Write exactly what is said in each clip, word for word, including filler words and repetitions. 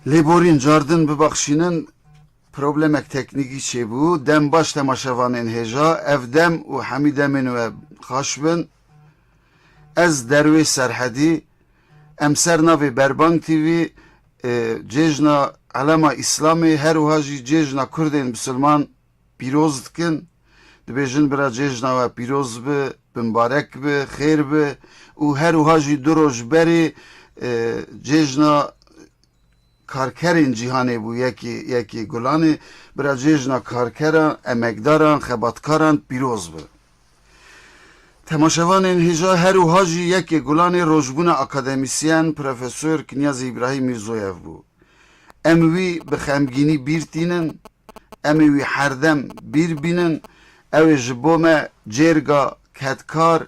Lêborîn, cardin bibexşînin, problemek teknîkî çêbû. Dem baş temaşevanên hêja, ev dem û hemî demên we xaş bin. Ez Derwêş Serhedî, em ser navê Berbang T V, e, cêjna Elema Îslamê, her wiha jî cêjna Kurdên Bisilman pîroz dikin. Dibêjin bira cêjna we pîroz bi, bimbarek bi, xêr bi û her wiha jî du roj berê, e, cêjna karkerên cîhanê bû, yekê, yekê Gulanê, bira cêjna karkeran, emekdaran, xebatkaran pîroz bi. Temaşevanên hêja her wiha jî yekê Gulanê rojbûna akademîsyen Profesor Kinyazê Îbrahîm Mîrzoyev bû. Em wî bi xemgînî bîr tînin, em ê wî herdem bîr bînin, ew ê ji bo me cêrga kedkar,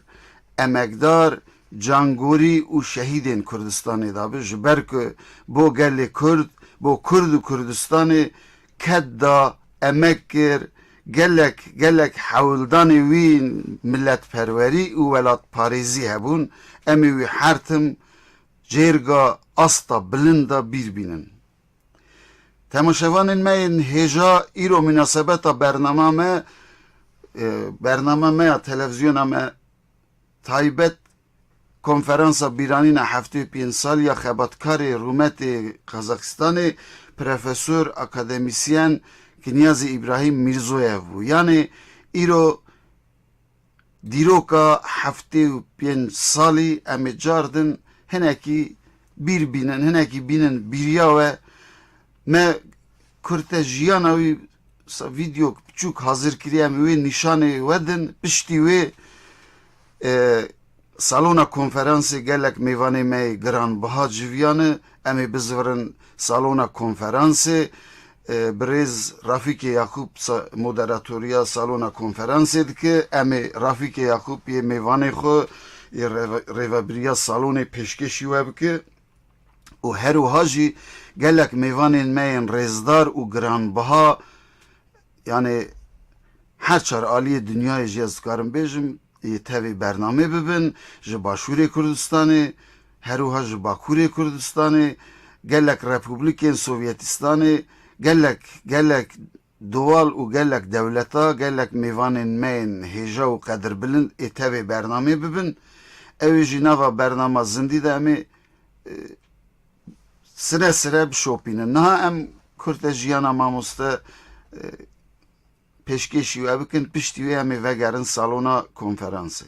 emekdar, cangorî û şehîdên Kurdistanê de bi, ji ber ku bo gelê Kurd, bo Kurd û Kurdistanê ked da, emek kir, gelek, gelek hewldanê wî miletperwerî û welatparêzî hebûn, em ê wî her tim cêrga asta bilind de bîr bînin. Temaşevanên me yên hêja, îro mînasebeta bernama me, e, bernama me ya televîzyona me taybet konferansa bîranîna heftê û pênc saliya xebatkarê rûmetê Qazaxistanê, Profesor Akademîsyen Kinyazê Îbrahîm Mîrzoyev bû. Yanê îro dîroka heftê û pênc salî em ê cardin hinekî bîr bînin, hinekî bînin bîriya we. Me kurte jiyana wî sa vîdeok biçûk hazir kiriye, em wê nîşanê we din. Piştî wê, e, salona konferansê gelek mêvanê me yê giranbiha civiyane. Em ê bizivirin salona konferansê. E, birêz Rafîkê Yaxûp sa-, moderatoriya salona konferansê dike. Em ê Rafîkê Yaxûp yê mêvanê xwe, yê rêve-, rêvebiriya salonê pêşkêşî we bike. Û her wiha jî gelek mêvanên me yên rêzdar û giranbiha, yanê her çar aliyê dinyayê jî ez dikarim bêjim, yê tevê bernamê bibin, ji Başûrê Kurdistanê, her wiha ji Bakurê Kurdistanê, gelek repûblîkên Sovyetistanê, gelek, gelek dowal û gelek dewleta, gelek mêvanên me yên hêja û qedirbilind ê tevê bernamê bibin. Ew ê jî nava bernama zindî de em ê, e, sire sire bişopînin. Niha em kurte jiyana mamoste, e, pêşkêşî we bikin, piştî wê em ê vegerin salona konferansê.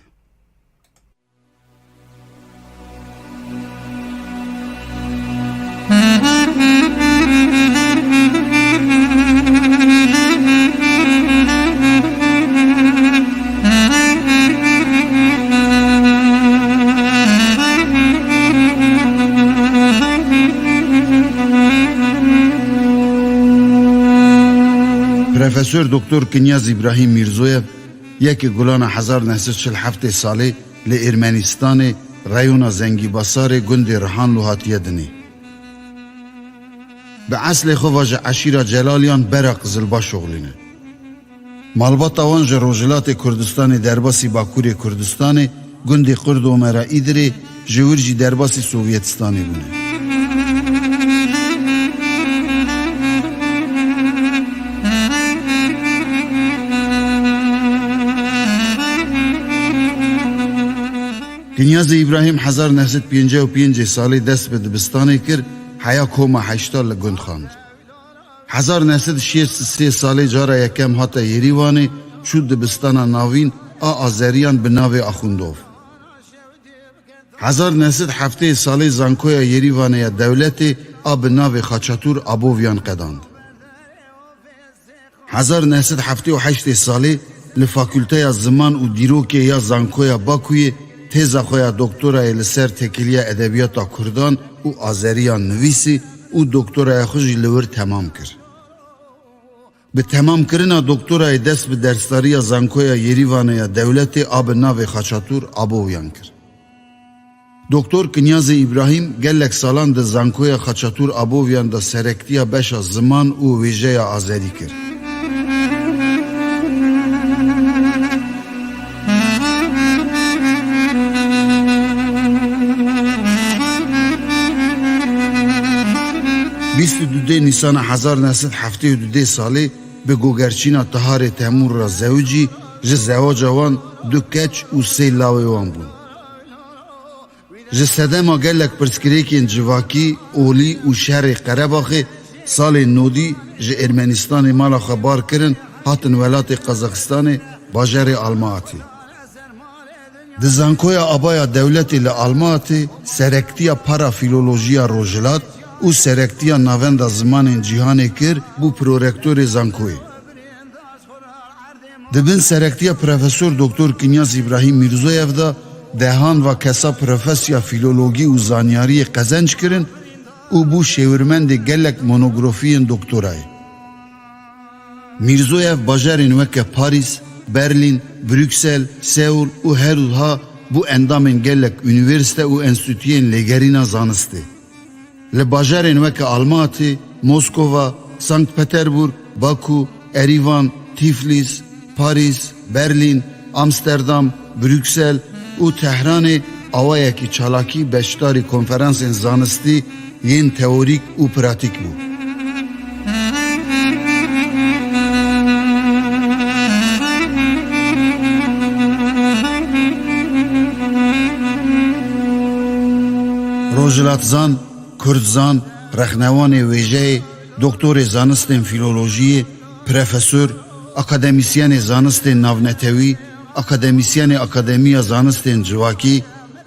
Profesor Doktor Kinyaz Îbrahîm Mîrzoyev yekê Gulana hezar neh sed çil heftê salê li Ermenistanê, reyona Zengîbasarê, gundê Rihanlo hatiye dinê. Bi eslê xwe ve ji eşîra Celaliyan bera Qizilbaş oxlîne. Malbata wan ji Rojhilatê Kurdistanê derbasî Bakurê Kurdistanê, gundê Qirdomera Îdirê, ji wir jî derbasî Sovyetistanê bûne. Kinyazê Îbrahîm hezar neh sed pêncî û pêncê salê dest bi dibistanê kir, heya koma heşta li gund xwend. Hezar neh sed şêst û sê salê cara yekem hate Yerîvanê, çû dibistana navîn a Azeriyan bi navê Axundov. Hezar neh sed heftê salê Zankoya Yerîvanê ya dewletê a bi navê Xaçatûr Abovyan qedand. Hezar neh sed heftê û heştê salê li Fakulteya Ziman û Dîrokê ya Zankoya Bakuyê têza xwe ya doktorayê li ser têkiliya edebiyata kurdan û azeriyan nivîsî û doktoraya xwe jî li wir temam kir. Bi temamkirina doktorayê dest bi dersdariya Zankoya Yerîvanê ya dewletê a bi navê Xaçatûr Abovyan kir. Doktor Kinyazê Îbrahîm gelek salan di Zankoya Xaçatûr Abovyan de serektiya beşa ziman û wêjeya azerî kir. Bîst Dudê Nîsana hezar neh sed heftê û dudê salê bi gogerçîna Tiharê Temûr re zewicî, ji zewaca wan du keç û sê lawê wan bûn. Ji sedema gelek pirsgirêkên civakî, olî û şerê Qerebaxê salên nodî ji Ermenistanê mala xwe bar kirin, hatin welatê Qazaxistanê, bajarê Almaatê. Di Zankoya Abaya Dewletê li Almaatê serektiya Parafîlolojiya Rojhilat û serektiya Navenda Zimanên Cîhanê kir, bû prorektorê zankoyê. Di bin serektiya Profesor Doktor Kinyaz Îbrahîm Mîrzoyev de dehan va kesa profesiya fîlologî û zanyariyê qezenc kirin û bû şêwirmendê gelek monografiyên doktorayê. Mîrzoyev bajarên weke Parîs, Berlîn, Brüksel, Seul û herwiha bû endamên gelek unîversîte û enstîtuyên lêgerîna zanistê. Li bajarên weke Almatê, Moskova, Sankt Peterburg, Baku, Erîvan, Tiflis, Parîs, Berlîn, Amsterdam, Brüksel û Tehranê awayekî çalakî beşdarî konferansên zanistî yên teorîk û pratîk bû. Rojhilatzan, Kurdzan, rexnewanê wêjeyê, doktorê zanistên fîlolojiyê, profesor, akademîsyenê zanistên navnetewî, akademîsyenê Akademiya Zanistên Civakî,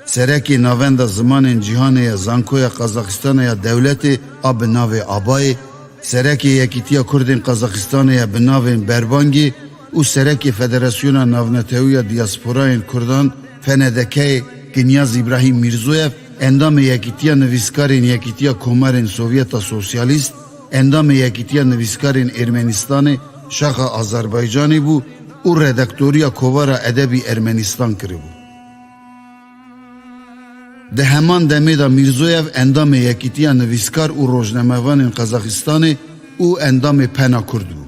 serekê Navenda Zimanên Cîhanê ya Zankoya Qazaxistanê ya Dewletê a bi navê Abayê, serekê Yekîtiya Kurdên Qazaxistanê ya bi navên Berbangê û serekê Federasyona Navnetewî ya Diyasporayên Kurdan, F N D K'yê, Kinyaz Îbrahîm Mîrzoyev, endamê Yekîtiya Nivîskarên Yekîtiya Komarên Sovyeta Sosyalîst, endamê Yekîtiya Nivîskarên Ermenistanê, Şaxa Azerbaycanê bû û redaktoriya Kovara Edebî Ermenistan kiribû. Di heman demê de Mîrzoyev endamê Yekîtiya Nivîskar û Rojnamevanên Qazaxistanê û endamê Pena Kurd bû.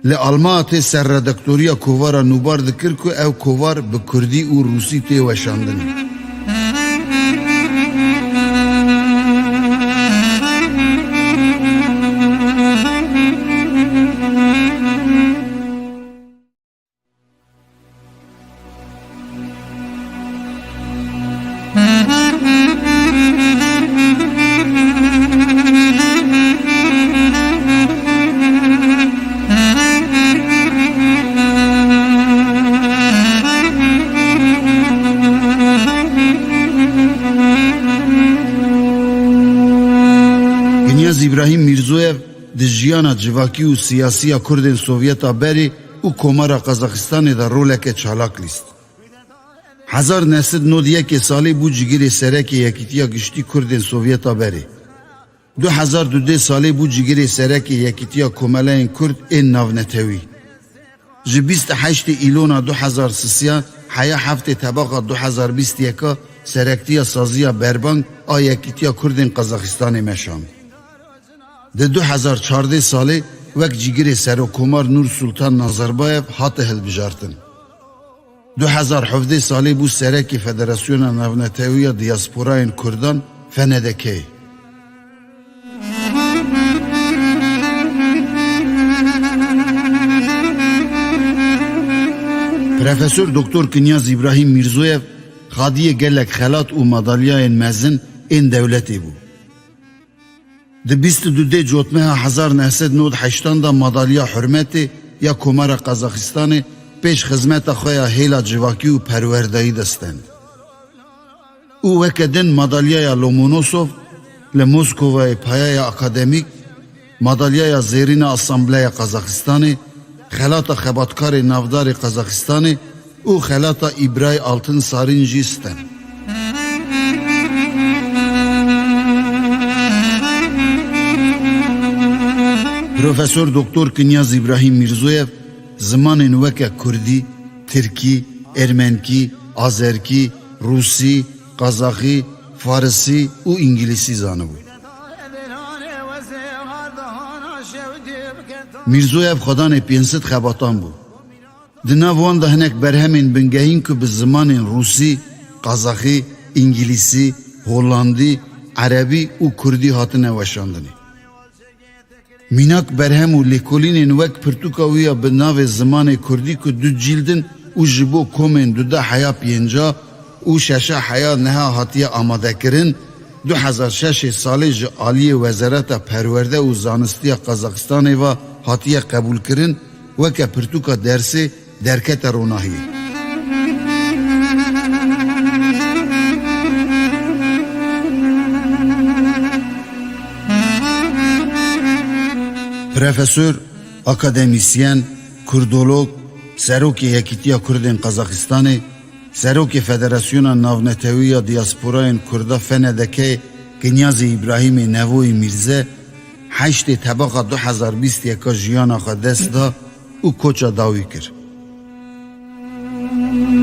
Li Almatê serredaktoriya kovara nûbar dikir ku ev kovar bi kurdî û rûsî tê weşandinê. Kinyaz Îbrahîm Mîrzoyev di jiyana civakî û siyasî ya Kurdên Sovyeta berê û Komara Qazaxistanê de roleke çalak lîst. Hezar neh sed nod yekê salê bû cigirê serekê Yekîtiya Giştî Kurdên Sovyeta berê. Du hezar dudê salê bû cigirê serekê Yekîtiya Komeleyên Kurd ên Navnetewî. Ji bîst û heştê Îlona du hezar sisiya heya heftê Tebaxa du hezar bîst yeka serektiya saziya berbang a Yekîtiya Kurdên Qazaxistanê meşand. Di du hezar çardeh salê wek cîgirê Serokomar Nur Sultan Nazarbayev hate hilbijartin. Du hezar hevdeh salê bû serekê Federasyona Navnetewî ya Diyasporayên Kurdan, F N D K'yê. Profesor Doktor Kinyaz Îbrahîm Mîrzoyev xadiyê gelek xelat û madalyayên mezin ên dewletê bû. Di bîst û du dê Cotmeha hezar neh sed nod heştan de madalya hurmetê ya Komara Qazaxistanê pêş xizmeta xwe ya hêla civakî û perwerdayî de stend. Û weke din madalyaya Lomonosov li Moskovayê, payaya akademîk, madalyaya zêrîna Asambleya Qazaxistanê, xelata xebatkarê navdarê Qazaxistanê û xelata Îbray Altın Sarîn jî stend. Profesor Doktor Kinyaz Îbrahîm Mîrzoyev zimanên weke kurdî, tirkî, ermenkî, azerkî, rûsî, qazaxî, farisî û îngilîsî zanibû. Mîrzoyev xwedanê pênc sed xebatan bû. Di nav wan de hinek berhemên bingehîn ku bi zimanên rûsî, qazaxî, îngilîsî, holandî, erebî û kurdî hatine weşandinê. Mînak berhem û lêkolînên wek pirtûka wî ya bi navê Zimanê Kurdî ku du cîld in û ji bo komên duda heya pênca û şeşa heya neha hatiye amadekirin, du hezar şeşê salê ji aliyê Wezareta Perwerde û Zanistiya Qazaxistanê ve hatiye qebûlkirin, weke pirtûka dersê derkete ronahiyê. Profesor, akademîsyen, kurdolog, serokê Yekîtiya Kurdên Qazaxistanê, serokê Federasyona Navnetewî ya Diyasporayên Kurda, F N D K, Kinyazê Îbrahîmê Nevoyî Mîrze, heştê Tebaxa du hezar bîst yeka jiyana xwe dest da û koça dawî kir.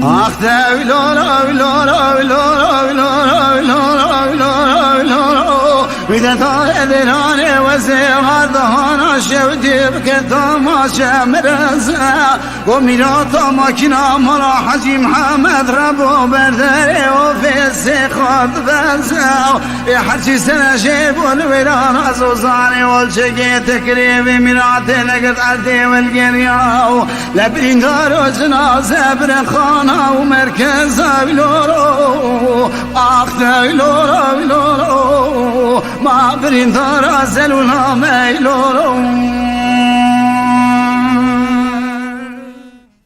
Ax te ew lora, ew lora, ew lora, ew lora, ew lora, ew lora, ew lora. Wî de dare derane wezê ardahana şew dî bike tamaşe mireze. Go mîrata makîna mala Hecî Mihemed Rebo berderê ofêsê xwe dibeze. Ê herçî sere jê bû li wêrana zozanê olçegê tekirê vê mîratê negirt erdê welgeriya. Le birîndar û cinaze birexana û merkeza wî loro. Ax te wî loro, wî loro. Ma birîndara zelûna me wî loro.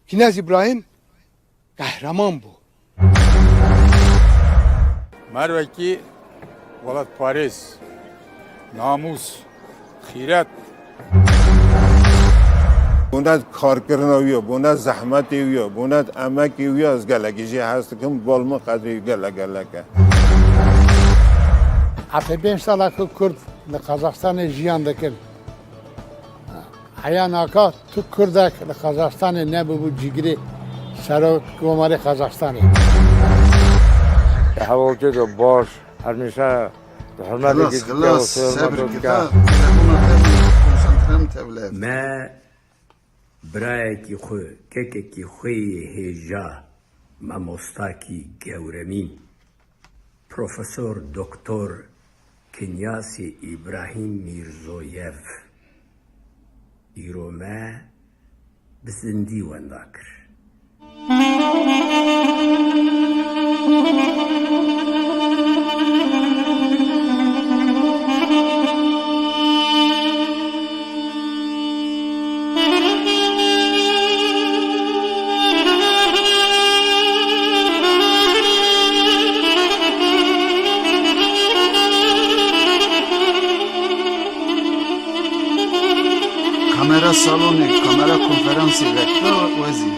Kînyaz Îbrahîm qehreman bû. Merwekî welatparêz, namûs, xîret. Bona karkirina wî ya, bona zehmetê wî ya, bona emekê wî ya ez gelekî jê hez dikim, bal min qedrê wî gelek gelek e. Hevdeh sala ku Kurd li Qazaxstanê jiyan dikin. Heya naka tu Kurdek li Qazaxstanê nebûbû cîgirê serok komarê Qazaxstanê. Hevalkê de baş, hemîşe bi hurmetê Xilas, gidike xilas, û sebir hurmetê gita, gidike. Telefona te bû, konsantre min tevle. Me birayekî xwe, kekekî xwe yê hêja, mamostakî gewremîn. Profesor Doktor Kinyasî Îbrahîm Mîrzoyev îro me bi zindî wenda kir. Kamera salonê, kamera konferansê vekta wezî.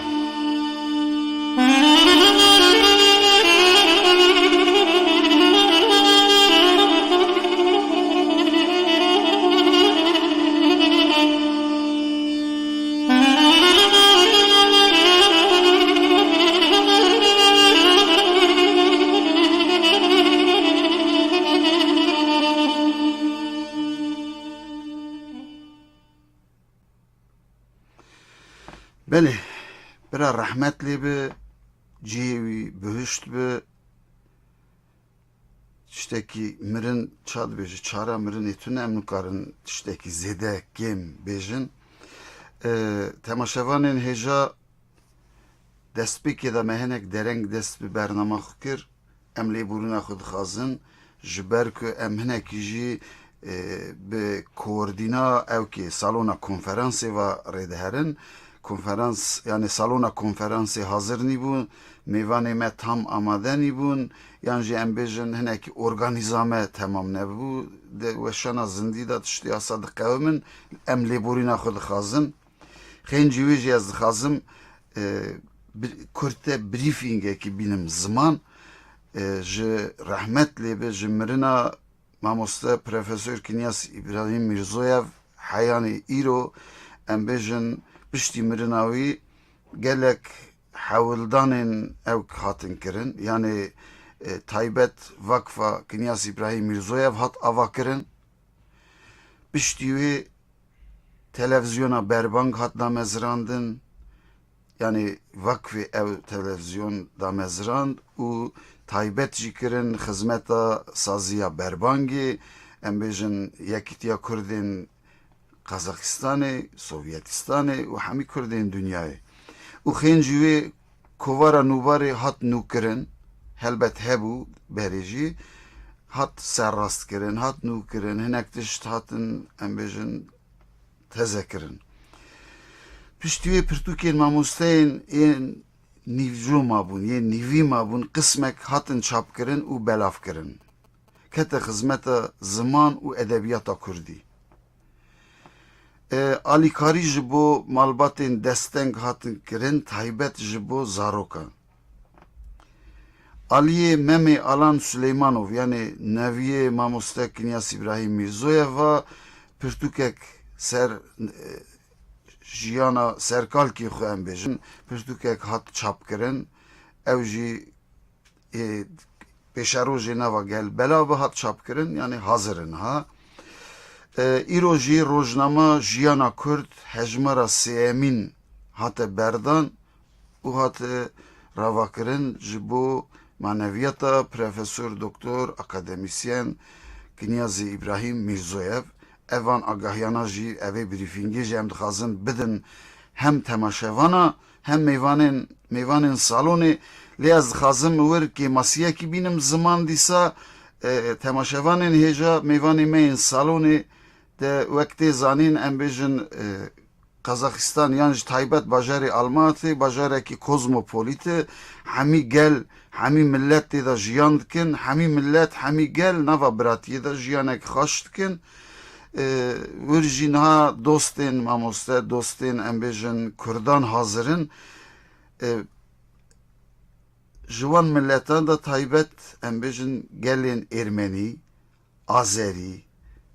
Belê, bira rehmet lê bi, cihê wî bihişt bi. Tiştekî mirin, ça dibêje, çara mirinê tune, em nikarin tiştekî zêde kêm bêjin. Ee, temaşevanên hêja, destpêkê de me hinek dereng dest bi bernama xwe kir. Em lêborîna xwe dixwazin, ji ber ku em hinekî jî, e, bi koordîna ewkê salona konferansê ve rê diherin. Konferans, yanî salona konferansê hazir nîbû, mêvanê me tam amade nîbûn, yan jî em bêjin hinekî organîza me temam nebû. Di weşana zindî de tiştê asa diqewimin, em lêborîna xwe dixwazin. Xêncî wê jî ez dixwazim, e, bir, kurte brîfîngekî bînim ziman, e, ji rehmet lê bi, ji mirina mamoste Profesor Kinyas Îbrahîm Mîrzoyev, heyanê îro, em bêjin, piştî mirina wî gelek hewldanên ewk hatin kirin. Yanê, e, taybet Vakfa Kinyas Îbrahîm Mîrzoyev hat avakirin. Piştî wê televîzyona berbang hat damezrandin, yanî vakfê ew televîzyon damezrand û taybet jî kirin xizmeta saziya berbangê, em bêjin Yekîtiya Kurdên Qazaxistanê, Sovyetistanê û hemî Kurdên dinyayê. Û xêncî wê kovara nûbarê hat nûkirin, helbet hebû berê jî, hat serrast kirin, hat nûkirin, hinek tişt hatin, em bêjin, teze kirin. Piştî wê pirtûkên mamosteyên yên nîvco mabûn, yên nîvî mabûn, qismek hatin çapkirin û belavkirin. Kete xizmeta ziman û edebiyata kurdî. E, alîkarî ji bo malbatên desteng hatin kirin, taybet ji bo zarokan. Aliyê Memê Alan Suleymanov, yanê neviyê mamoste Kinyas Îbrahîm Mîrzoyev a, pirtûkek ser, e, jiyana serkalkî xwe, em bêjin, pirtûkek hat çapkirin. Ew jî, e, pêşerojê nava gel belav bi hat çapkirin, yanî hazir in ha. E, îro jî rojnama Jiyana Kurd hejmara sêyemîn hate berdan û hate ravakirin ji bo maneviyata Profesor Doktor Akademîsyen Kinyazî Îbrahîm Mîrzoyev. Ev van agahiyana jî, evê brîfîngê jî em dixwazin bidin hem temaşevana, hem mêvanên, mêvanên salonê. Lê ez dixwazim wir kêmasiyekî bînim ziman dîsa, e, temaşevanên hêja, mêvanê me yên salonê de wek tê zanîn, em bêjin, e, Qazaxistan yan ji taybet bajarê Almatê, bajarekî kozmopolît e. Hemî gel, hemî millet tê de jiyan dikin. Hemî millet, hemî gel nava biratiyê de jiyanek xweş dikin. E, wir jî niha dostên mamoste, dostên, em bêjin, kurdan hazir in. E, ji wan miletan de taybet, em bêjin, gelên êrmenî, azerî,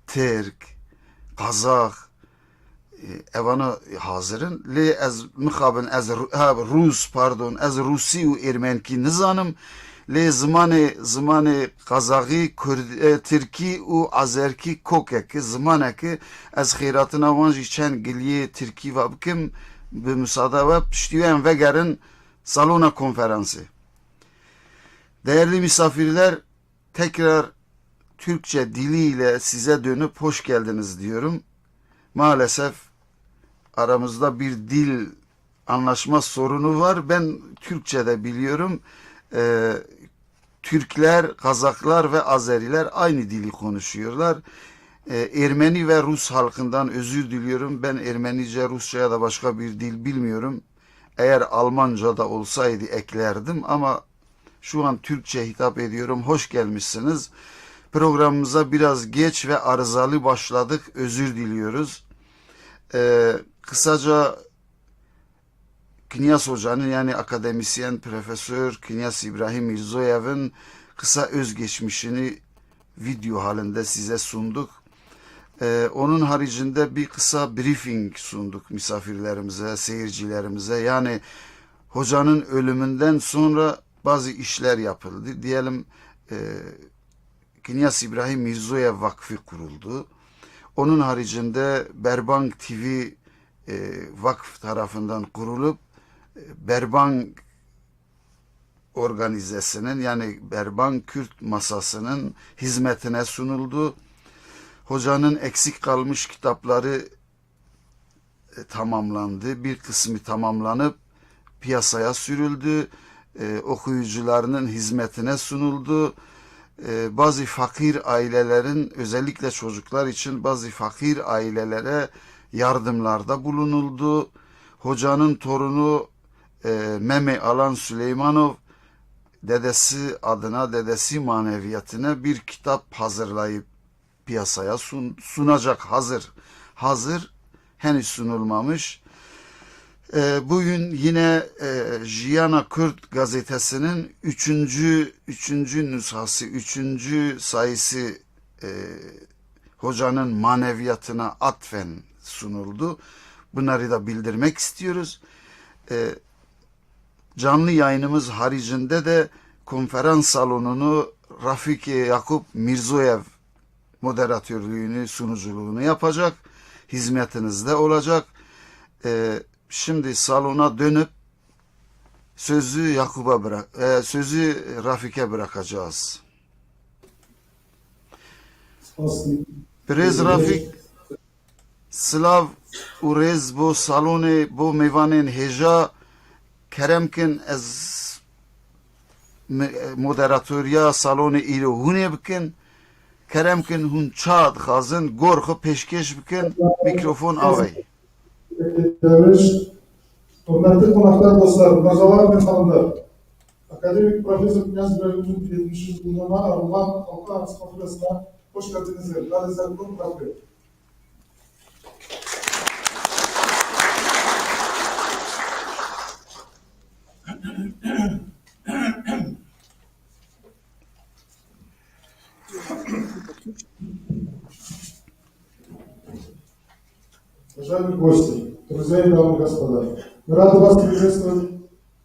tirk, qazax, e, evana hazir in. Lê ez mixabin, ez ru-, ha, rûs, pardon, ez rûsî û êrmenkî nizanim. Lê zimanê, zimanê qazaxî, kurd, e, tirkî û azerkî kokek e, zimanek e. Ez xêratina wan jî çend giliyê tirkî va bikim. Bi misada we piştî we em vegerin salona konferansê. Değerli misafirler, tekrar Türkçe dili ile size dönüp hoş geldiniz diyorum. Maalesef aramızda bir dil anlaşma sorunu var. Ben Türkçe de biliyorum. Ee, Türkler, Kazaklar ve Azeriler aynı dili konuşuyorlar. Ee, Ermeni ve Rus halkından özür diliyorum. Ben Ermenice, Rusça ya da başka bir dil bilmiyorum. Eğer Almanca da olsaydı eklerdim ama şu an Türkçe hitap ediyorum. Hoş gelmişsiniz. Programımıza biraz geç ve arızalı başladık. Özür diliyoruz. Ee, kısaca Kinyas Hoca'nın, yani akademisyen, profesör Kinyas İbrahim Mirzoyev'in kısa özgeçmişini video halinde size sunduk. Ee, onun haricinde bir kısa briefing sunduk misafirlerimize, seyircilerimize. Yani hocanın ölümünden sonra bazı işler yapıldı. Diyelim, e, Kinyas İbrahim Mirzoyev Vakfı kuruldu. Onun haricinde Berbank T V, e, vakıf tarafından kurulup, e, Berbank organizesinin, yani Berbank Kürt Masası'nın hizmetine sunuldu. Hocanın eksik kalmış kitapları, e, tamamlandı. Bir kısmı tamamlanıp piyasaya sürüldü. E, okuyucularının hizmetine sunuldu. E, bazı fakir ailelerin, özellikle çocuklar için bazı fakir ailelere yardımlarda bulunuldu. Hocanın torunu, e, Meme Alan Süleymanov dedesi adına, dedesi maneviyatına bir kitap hazırlayıp piyasaya sun-, sunacak, hazır. Hazır, henüz sunulmamış. E, bugün yine, e, Jiyana Kürt gazetesinin üçüncü, üçüncü nüshası, üçüncü sayısı, e, hocanın maneviyatına atfen sunuldu. Bunları da bildirmek istiyoruz. E, canlı yayınımız haricinde de konferans salonunu Rafiki Yakup Mirzoyev moderatörlüğünü, sunuculuğunu yapacak. Hizmetinizde olacak. E, şimdi salona dönüp sözü Yakup'a bırak, e, sözü Rafik'e bırakacağız. Birêz Rafik, Silav û rêz bo salonê, bo mêvanên hêja. Kerem kin ez me-, moderatoriya salonê îro hûnê bikin. Kerem kin hûn ça dixwazin, gor xwe pêşkêş bikin. Mîkrofon a we ye. Derviş, hürmetli konaklar, dostlar, mazalar ve hanımlar. Akademik Profesör Knyaz İbrahim'in yetmiş yıl bulunma Alman Halklar Arası Kongresi'ne hoş geldiniz. Hadi sen bunu bırakın. Уважаемые гости, друзья и дамы и господа, мы рады вас приветствовать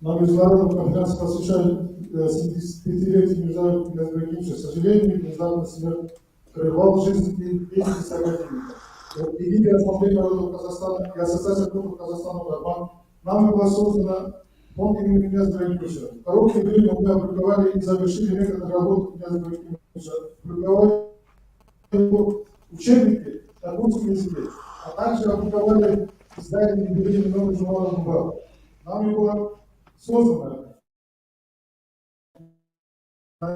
на международном конференции, посвященном, э, семидесятипятилетию Мирзаева Князя Ибрагимовича. К сожалению, внезапно смерть прервал жизнь и деятельность академика. Египет, Ассамблея народов Казахстана и Ассоциация курдов Казахстана Барман нами была создана фонд имени князя Ибрагимовича. В короткое время мы опубликовали и завершили некоторые работы князя Ибрагимовича, опубликовали его учебники на курдском языке, а также опубликовали издание юбилейного номера журнала «Мубарак». Нами была создана на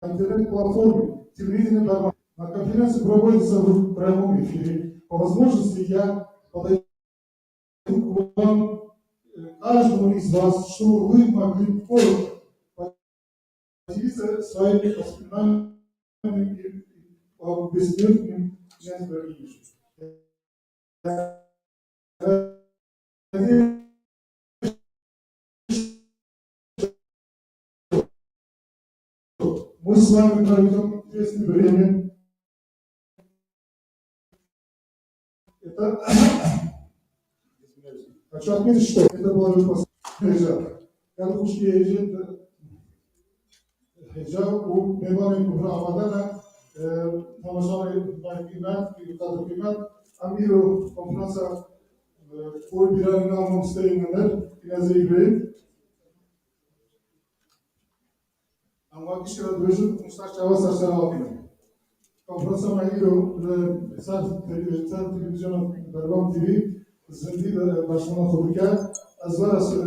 интернет-платформе телевидения Барман. На конференции проводится в прямом эфире. По возможности я подаю к вам, э, каждому из вас, чтобы вы могли поделиться своими воспоминаниями о бессмертном князе Ибрагимовиче. Мы с вами проведем интересное время. Это, хочу отметить, что это была уже последняя. Geldi xuşkê hêjê, hêja û mêvanên ku amade ne, e, temaşevanê qîmet, qedr qîmet, em îro konferansa, e, û bîranîna mamosteyê me, Knyazê Îbrahîm. Em wa gişt re dibêjin, û ser çawa ser ser hatine. Konferansa me îro li ser tele-, ser televîzyona Berwan T V zindî de bersiva xwe dike. Ez vera, e,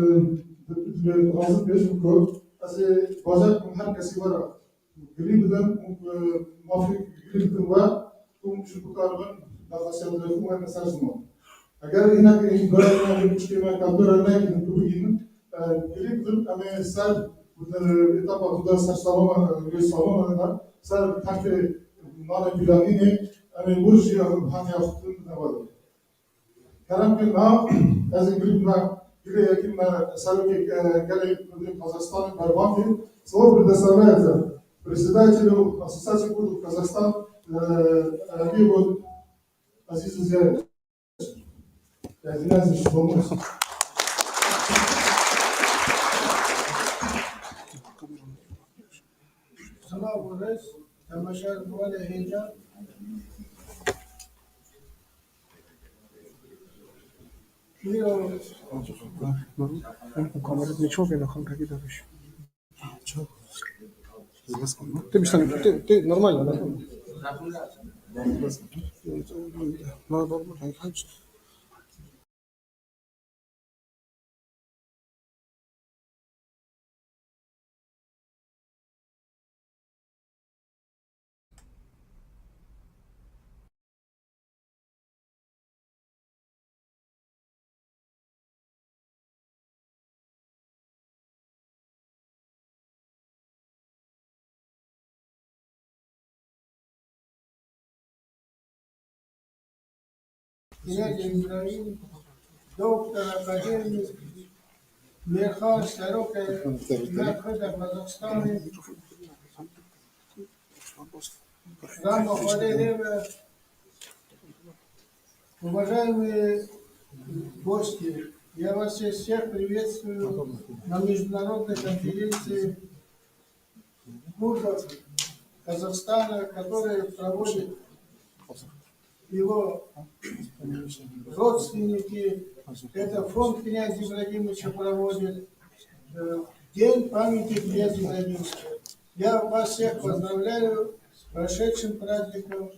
di-, di-, dixwazim bêjim ku ez ê bajar bikim her kesî were gilî bidim û, e, mafê gilî bidim we û ji bikaribin daxwaziya dirêxin were ser ziman. Eger hinek ê birayê me, ê piştê me, kaptera nekin, ku bigihînin, e, girî bidim, em ê ser, e, etapa xwe de ser salona, e, wê salona de, ser textê nane pîranînê, em ê wir jî hatiya xwe kirin navadin. Kerem kin na, ez ê girî bime, girê yekî me, serokê, e, gelê Kurdê Kazaxstanê Bervan kir, sewab bir destevayete, prezidaçê Asosiyasyê Kurd û Kazaxstan, e, e, Erevî Azîz Ziyarê. Silav û rêz, temaşevanê hêja. Îro Kamera ne çok öyle kanka gider. Tê bîstanê, tê, tê normal e. Knyaz Îbrahîm, doktor akademîk, mêrxas, serokê Mehkûda Kazaxstanê, Rama Xwedê lê be, уважаемые гости, я вас всех приветствую на международной конференции курдов Казахстана, которая проводит его родственники. Это фонд князя Ибрагимовича проводит, э, День памяти князя Ибрагимовича. Я вас всех поздравляю с прошедшим праздником,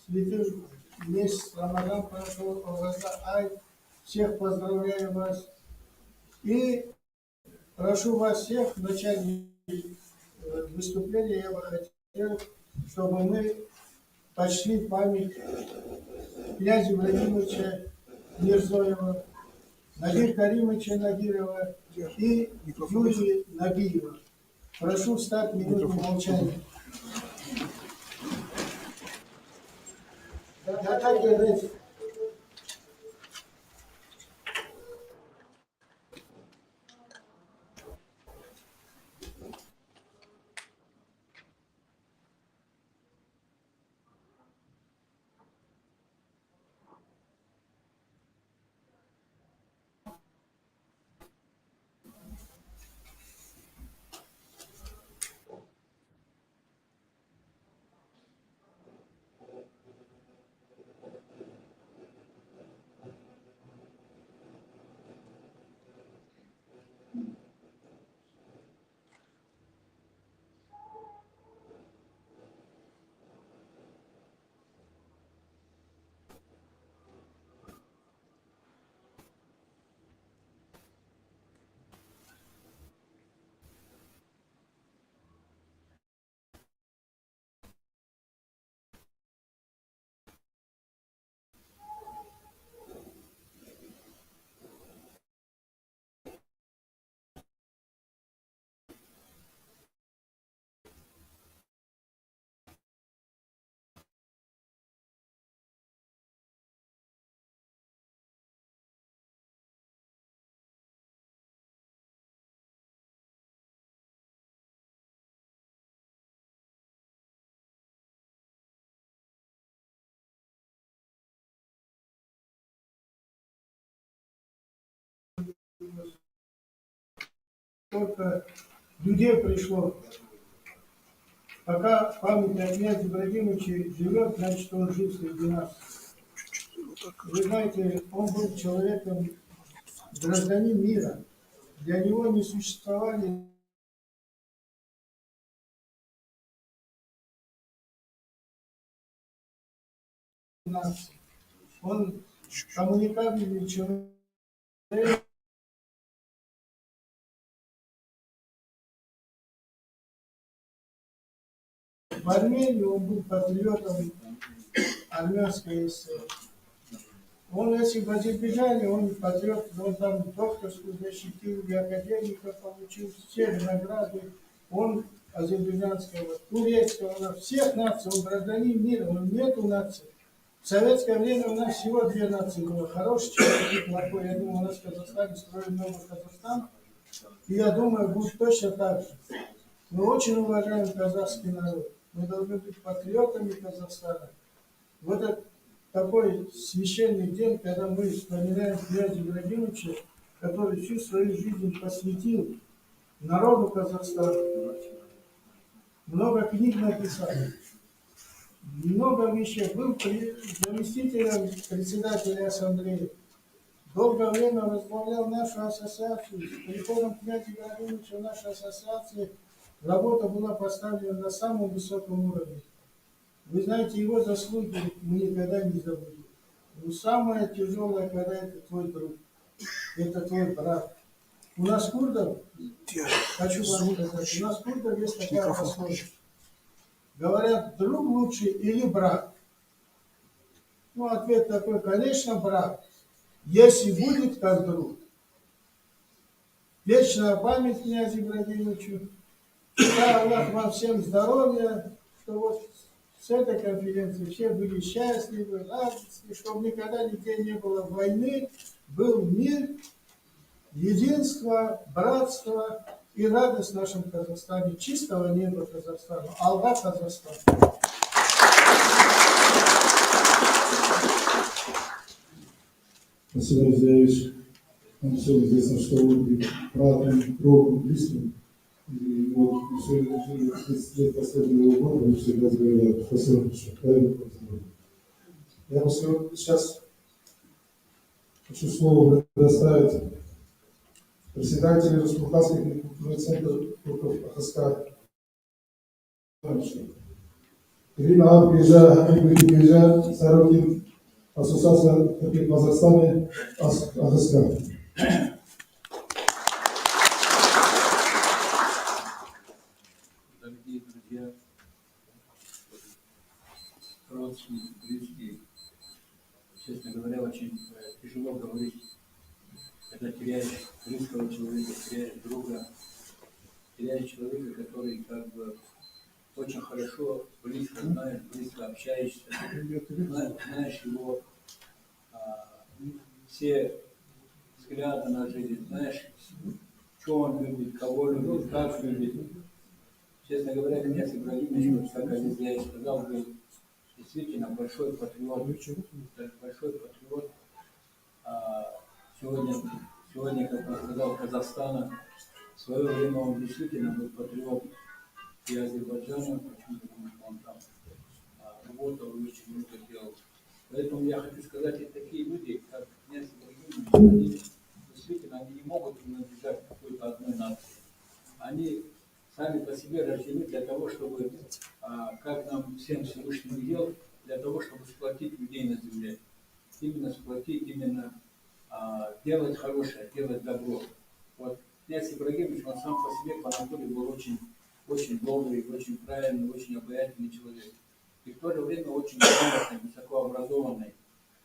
святым месяц Рамадан прошёл, Ораза Ай. Всех поздравляю вас. И прошу вас всех в начале, э, выступления я бы хотел, чтобы мы почтили память князя Ибрагимовича Мирзоева, Надира Каримовича Надирова и Юлии Набиева. Прошу встать в минуту молчания. Да, так и есть. Только людей пришло. Пока память о князе Ибрагимовиче живёт, значит, он жив среди нас. Вы знаете, он был человеком, гражданин мира. Для него не существовали наций. Он коммуникабельный человек. В Армении он был патриотом армянской ССР. Он, если в Азербайджане, он патриот, он там докторскую защитил, и академика получил, все награды. Он азербайджанского, турецкого, всех наций, он гражданин мира, он нету нации. В советское время у нас всего две нации было. Хороший человек и плохой. Я думаю, у нас в Казахстане строим новый Казахстан. И я думаю, будет точно так же. Мы очень уважаем казахский народ. Мы должны быть патриотами Казахстана. В этот такой священный день, когда мы вспоминаем князя Ибрагимовича, который всю свою жизнь посвятил народу Казахстана, много книг написал, много вещей. Был при-, заместителем председателя ассамблеи. Долгое время возглавлял нашу ассоциацию. С приходом князя Ибрагимовича наша ассоциация, работа была поставлена на самом высоком уровне. Вы знаете, его заслуги мы никогда не забудем. Но самое тяжелое, когда это твой друг, это твой брат. У нас курдов, хочу вам сказать, у нас курдов есть такая пословица. Говорят, друг лучше или брат? Ну, ответ такой, конечно, брат. Если будет как друг. Вечная память князю Ибрагимовичу. Да, Аллах вам всем здоровья, что вот с этой конференции все были счастливы, радостны, чтобы никогда нигде не было войны, был мир, единство, братство и радость в нашем Казахстане, чистого неба Казахстана. Алга Казахстан! Спасибо, Алексей Ильич. Нам всем известно, что вы были братом, другом, близким. И вот все тридцать лет последнего года вы всегда говорили: «Спасибо большое». Дай Бог вам здоровья. Я бы сегодня, сейчас хочу слово предоставить председателю Республиканского культурного центра турков Ахаска. Ирина Абгежа, Абгежа, Сарокин, Ассоциация Республики Казахстане, ас-, Асыска. Дорогие друзья, родственники, близкие, честно говоря, очень, э, тяжело говорить, когда теряешь близкого человека, теряешь друга, теряешь человека, который как бы очень хорошо, близко знаешь, близко общаешься, зна-, знаешь его, а, все взгляды на жизнь, знаешь, что он любит, кого любит, как любит. Честно говоря, князь Ибрагимович, вот как Азиз Яевич сказал, был действительно большой патриот, большой патриот, а, сегодня, сегодня, как он сказал, Казахстана. В свое время он действительно был патриот и Азербайджана, почему? Потому что он там, а, работал и очень много делал. Поэтому я хочу сказать, и такие люди, как князь Ибрагимович, они действительно, они не могут принадлежать к какой-то одной нации. Они сами по себе рождены для того, чтобы, а, как нам всем Всевышний велел, для того, чтобы сплотить людей на земле. Именно сплотить, именно, а, делать хорошее, делать добро. Вот князь Ибрагимович, он сам по себе по натуре был очень, очень добрый, очень правильный, очень обаятельный человек. И в то же время очень грамотный, высокообразованный.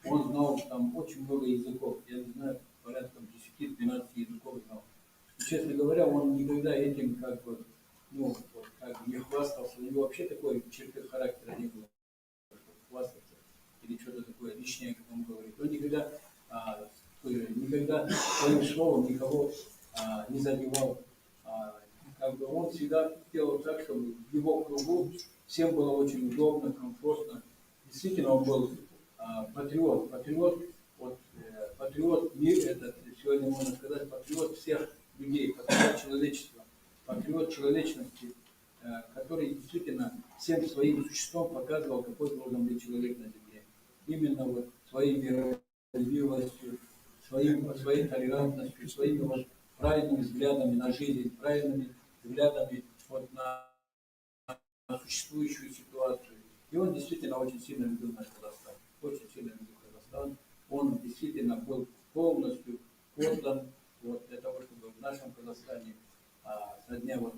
Он знал там очень много языков. Я не знаю, порядка десяти-двенадцати языков знал. И, честно говоря, он никогда этим как бы, ну, вот, как бы не хвастался. У него вообще такой черты характера не было, чтобы хвастаться или что-то такое лишнее, как он говорит. Он никогда, а, э, никогда своим словом никого, а, не задевал. А, как бы он всегда делал так, чтобы в его кругу всем было очень удобно, комфортно. Действительно, он был, а, патриот. Патриот, вот, э, патриот мир этот, сегодня можно сказать, патриот всех людей, патриот человечества, патриот человечности, э, который действительно всем своим существом показывал, какой должен быть человек на земле. Именно вот своей миролюбивостью, своим, своей толерантностью, своими вот правильными взглядами на жизнь, правильными взглядами вот на существующую ситуацию. И он действительно очень сильно любил наш Казахстан. Очень сильно любил Казахстан. Он действительно был полностью отдан вот для того, чтобы в нашем Казахстане, а, со дня вот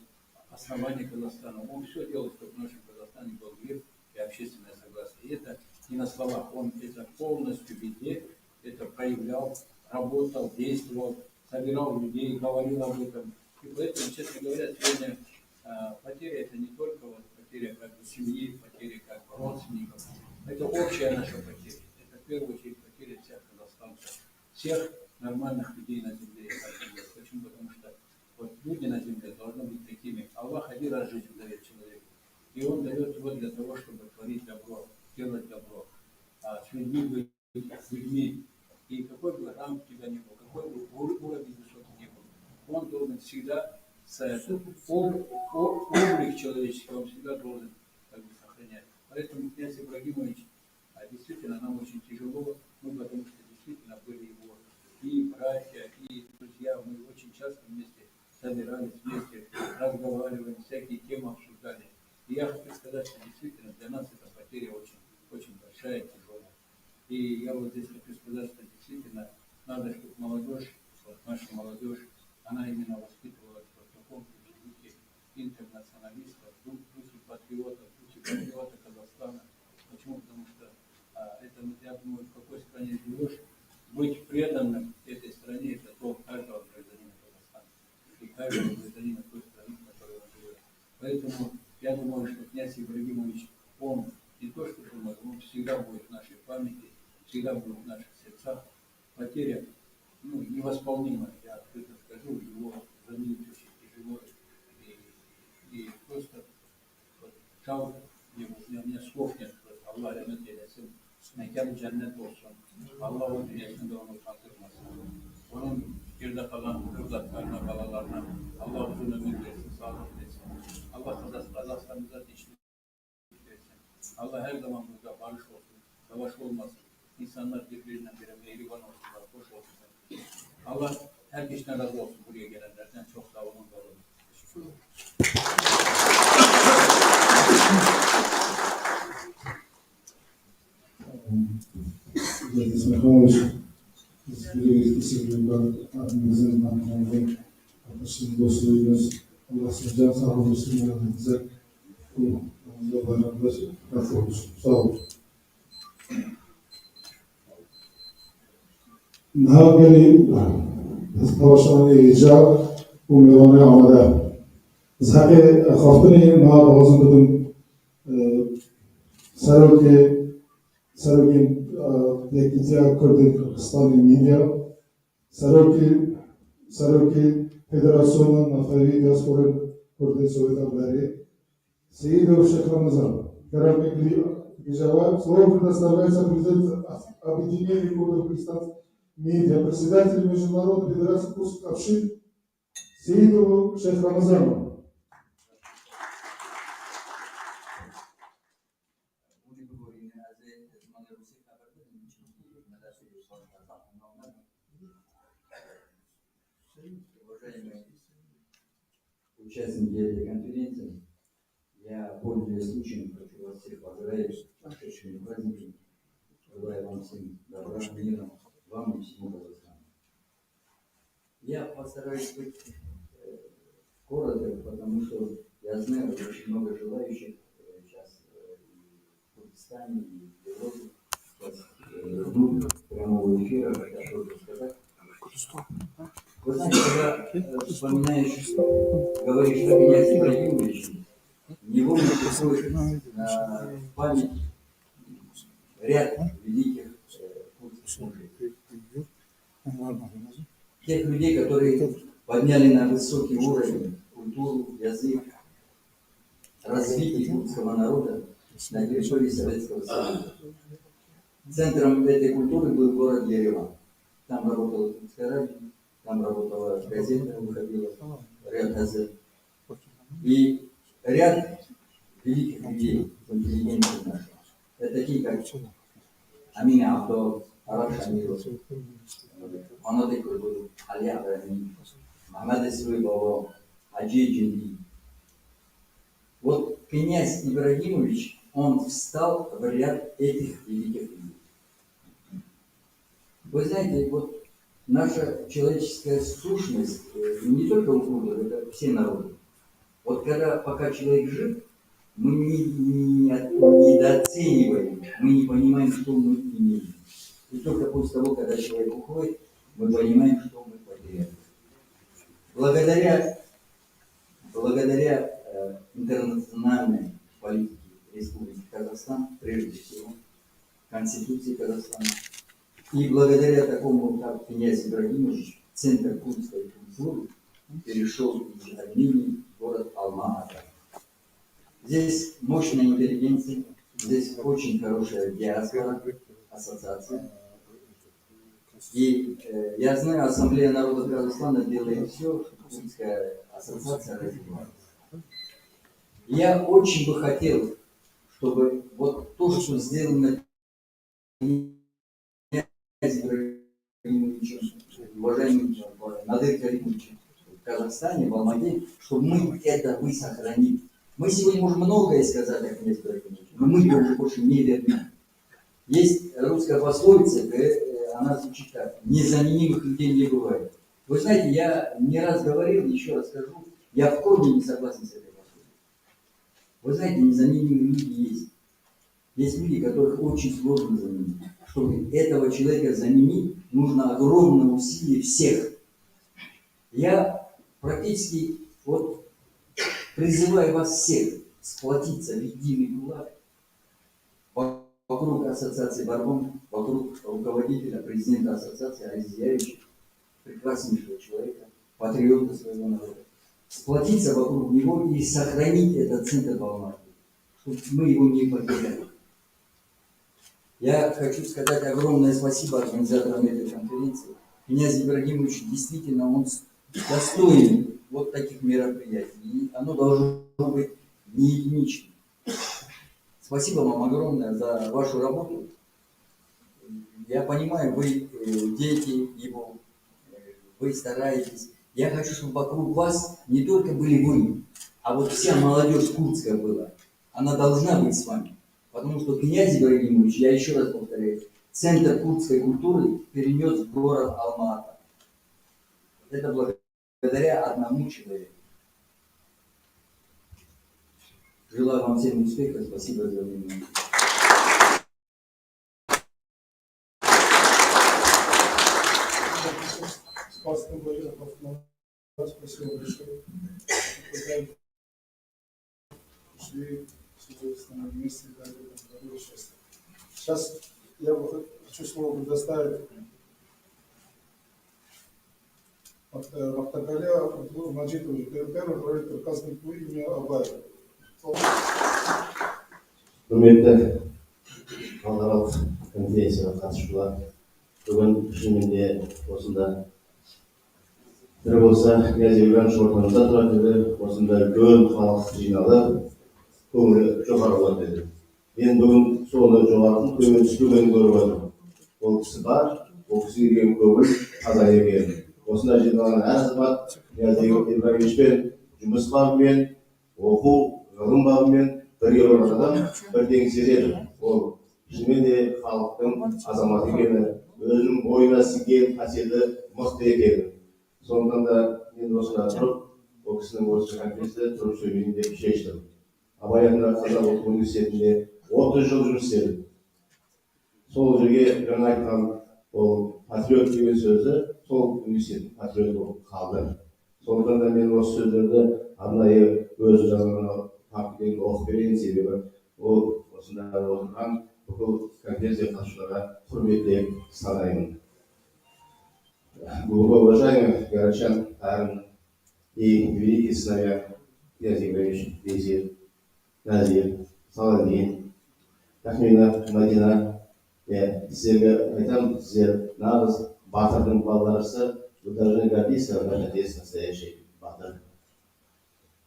основания Казахстана, он все делал, чтобы в нашем Казахстане был мир и общественное согласие. И это не на словах, он это полностью везде это проявлял, работал, действовал, собирал людей, говорил об этом. И поэтому, честно говоря, сегодня, а, потеря — это не только вот потеря как бы семьи, потеря как бы родственников. Это общая наша потеря. Это в первую очередь потеря всех казахстанцев, всех нормальных людей на земле, я так думаю. Почему? Потому что вот люди на земле должны быть такими. Аллах один раз жизнь дает человеку. И он дает его для того, чтобы творить добро, делать добро. А с людьми быть, с людьми. И какой бы ранг у тебя ни был, какой бы ур-, уровень высокий ни был, он должен всегда с-, об-, о-, облик человеческий, он всегда должен как бы сохранять. Поэтому князь Ибрагимович, а, действительно, нам очень тяжело, ну, потому что действительно были его и братья, и друзья, мы очень часто вместе собирались, вместе разговаривали, всякие темы обсуждали. И я хочу сказать, что действительно для нас эта потеря очень, очень большая, тяжелая. И я вот здесь хочу сказать, что действительно надо, чтобы молодежь, вот наша молодежь, она именно воспитывалась вот в таком духе интернационалистов, в духе патриотов, в духе патриота Казахстана. Почему? Потому что, а, это, вот я думаю, в какой стране живешь, быть преданным этой стране — это долг каждого гражданина Казахстана и каждого гражданина той страны, в которой он живет. Поэтому я думаю, что князь Ибрагимович, он не то что думает, он всегда будет в нашей памяти, всегда будет в наших сердцах. Потеря, ну, невосполнимая, я открыто скажу, его заменить очень тяжело. И, и просто вот жалко, мне, у меня, у меня слов нет, просто Аллах рахмет eylesin, mekanı cennet olsun. Allah o dünyasında onu utandırmasın. Onun geride kalan evlatlarına, balalarına Allah uzun ömür versin, sağlık versin. Allah Kazak-, Kazakistan'ımıza da Allah her zaman burada barış olsun, savaş olmasın. İnsanlar birbirine böyle mehriban olsunlar, hoş olsunlar. Allah herkesten razı olsun buraya gelenlerden. Çok sağ olun, var olun. Teşekkür ederim. Teşekkür ederiz. Teşekkür ederim. Abimizin, hanımefendinin, arkadaşının dostluğuyuz. Allah sizden sağ olsun. Yanınıza Allah beraber razı olsun. Sağ olun. Niha gelî destpaşanê hêja û mêvanê amade. Ez heqê xaftinê niha dixwazim bidim, e, serokê, serokê, e, Yekîtiya Kurdên Kurdistanê Mîdya, serokê, serokê Federasyona Navtewî Diasporên Kurdên Soweta Berê, Seyîdo Şêx Remezan, kerem eklî gijava, Слово предоставляется президенту Объединения Курдов Курдистан Медиа, председатель Международной Федерации Курдских Общин, Seyîdo Şêx Remezan. Hûn ê bigorînin, ez ê zimanê rûsî xeber bidim, çimkî me destê xwe zaf hemla nebin. Уважаемые участники этой конференции, я, пользуясь случаем, хочу вас всех поздравить с прошедшими праздниками. Желаю вам всем добра, мира, вам и всему Казахстану. Я постараюсь быть, э, короток, потому что я знаю, очень много желающих, э, сейчас, э, и в Курдистане, и в Европе. Сейчас, э, ждут прямого эфира, хотят что-то сказать. Вы знаете, когда, э, вспоминаешь, говоришь о князе Ибрагимовиче, невольно приходит на память ряд великих, э, курдских мужей. Тех людей, которые подняли на высокий уровень культуру, язык, развитие курдского народа на территории Советского Союза. Центром этой культуры был город Ереван. Там работало Курдское радио, там работала газета, выходила, ряд газет. И ряд великих людей, интеллигенции нашей. Это такие, как Амин Абдо, Араб Шамилов, Анатолий Курбатов, Али Абрагимов, Мухаммад Исруи Баба, Хаджи Джинди. Вот князь Ибрагимович, он встал в ряд этих великих людей. Вы знаете, вот наша человеческая сущность, э, не только у курдов, это все народы. Вот когда, пока человек жив, мы не, не от-, недооцениваем, мы не понимаем, что мы имеем. И только после того, когда человек уходит, мы понимаем, что мы потеряли. Благодаря, благодаря, э, интернациональной политике Республики Казахстан, прежде всего, Конституции Казахстана, и благодаря такому, как князь Ибрагимович, центр курдской культуры перешёл из Армении в город Алма-Ата. Здесь мощная интеллигенция, здесь очень хорошая диаспора, ассоциация. И, э, я знаю, Ассамблея народов Казахстана делает всё, чтобы Курдская ассоциация развивалась. Я очень бы хотел, чтобы вот то, что сделано князем Ибрагимовичем, уважаемым Надыр Каримовичем в Казахстане, в Алмате, чтобы мы это вы сохранили. Мы сегодня можем многое сказать о князе Ибрагимовиче, но мы его уже больше не вернём. Есть русская пословица, говорит, э, она звучит так: «Незаменимых людей не бывает». Вы знаете, я не раз говорил, ещё раз скажу, я в корне не согласен с этой пословицей. Вы знаете, незаменимые люди есть. Есть люди, которых очень сложно заменить. Чтобы этого человека заменить, нужно огромное усилие всех. Я практически вот призываю вас всех сплотиться в единый кулак вокруг ассоциации Барбон, вокруг руководителя, президента ассоциации Азиз Яевича, прекраснейшего человека, патриота своего народа. Сплотиться вокруг него и сохранить этот центр в Алмате, чтобы мы его не потеряли. Я хочу сказать огромное спасибо организаторам этой конференции. Князь Ибрагимович, действительно, он с-, достоин вот таких мероприятий. И оно должно быть не единичным. Спасибо вам огромное за вашу работу. Я понимаю, вы, э, дети его, э, вы стараетесь. Я хочу, чтобы вокруг вас не только были вы, а вот вся молодёжь курдская была. Она должна быть с вами. Потому что князь Ибрагимович, я ещё раз повторяю, Центр курдской культуры перенёс в город Алма-Ата. Это благодаря одному человеку. Желаю вам всем успехов. Спасибо за внимание. Спасибо большое. Сейчас я бы хо-, хочу слово предоставить Махт-, э, Махтакале Абдулмаджитовичу, пер-, первый проект Кавказской культуры имени Абая. Hürmetli Halkara Konferansiýa gatnaşyjylar, bu gün Şirinligiň ortasynda bir bolsa Knyaz Ýewraýewiç ortamyzda duran ýeri, ortasynda göl halk jynalyp, köňli jogar bolan ýeri. Men bu gün şonda jogaryň köňli düşdügini görüp otyryn. Ol kişi bar, o kişi diýen köňül azaýar geldi. Ortasynda jynalan her zat, Knyaz Ýewraýewiç bilen jumyş bar men, okuw, ylym baby bilen bir ýol adam, bir deňiz ýeri. Ol şindi halkyň azamaty ekeni, özüniň boýuna siňen hasýeti mykdy ekeni. Şondan-da men Moskwa turup, o kişiniň Moskwa konferensiýasynda turup söýleýin diýip şeýleşdim. Abaýa Gazan Uniwersitetinde otuz ýyl jumyş etdim. Şol ýerge ýöne aýtgan ol patriot diýen sözi şol uniwersitetde patriot bolup galdy. Şondan da men o sözlerde arnaýy öz janyma hak bilen okup bereýin, sebäbi ol şunda oturan bu konferensiýa gatnaşyjylara hürmetli sanaýyn. Глубоко уважаемый Горячан Тарын и великий славян Князь Ибрагимович Везир, Nazir, Saladin, Tahmina, Madina, я, sizlerge aýtam, sizler nagyz batyrdyň balalarysy, вы должны гордиться, ваш отец настоящий батыр.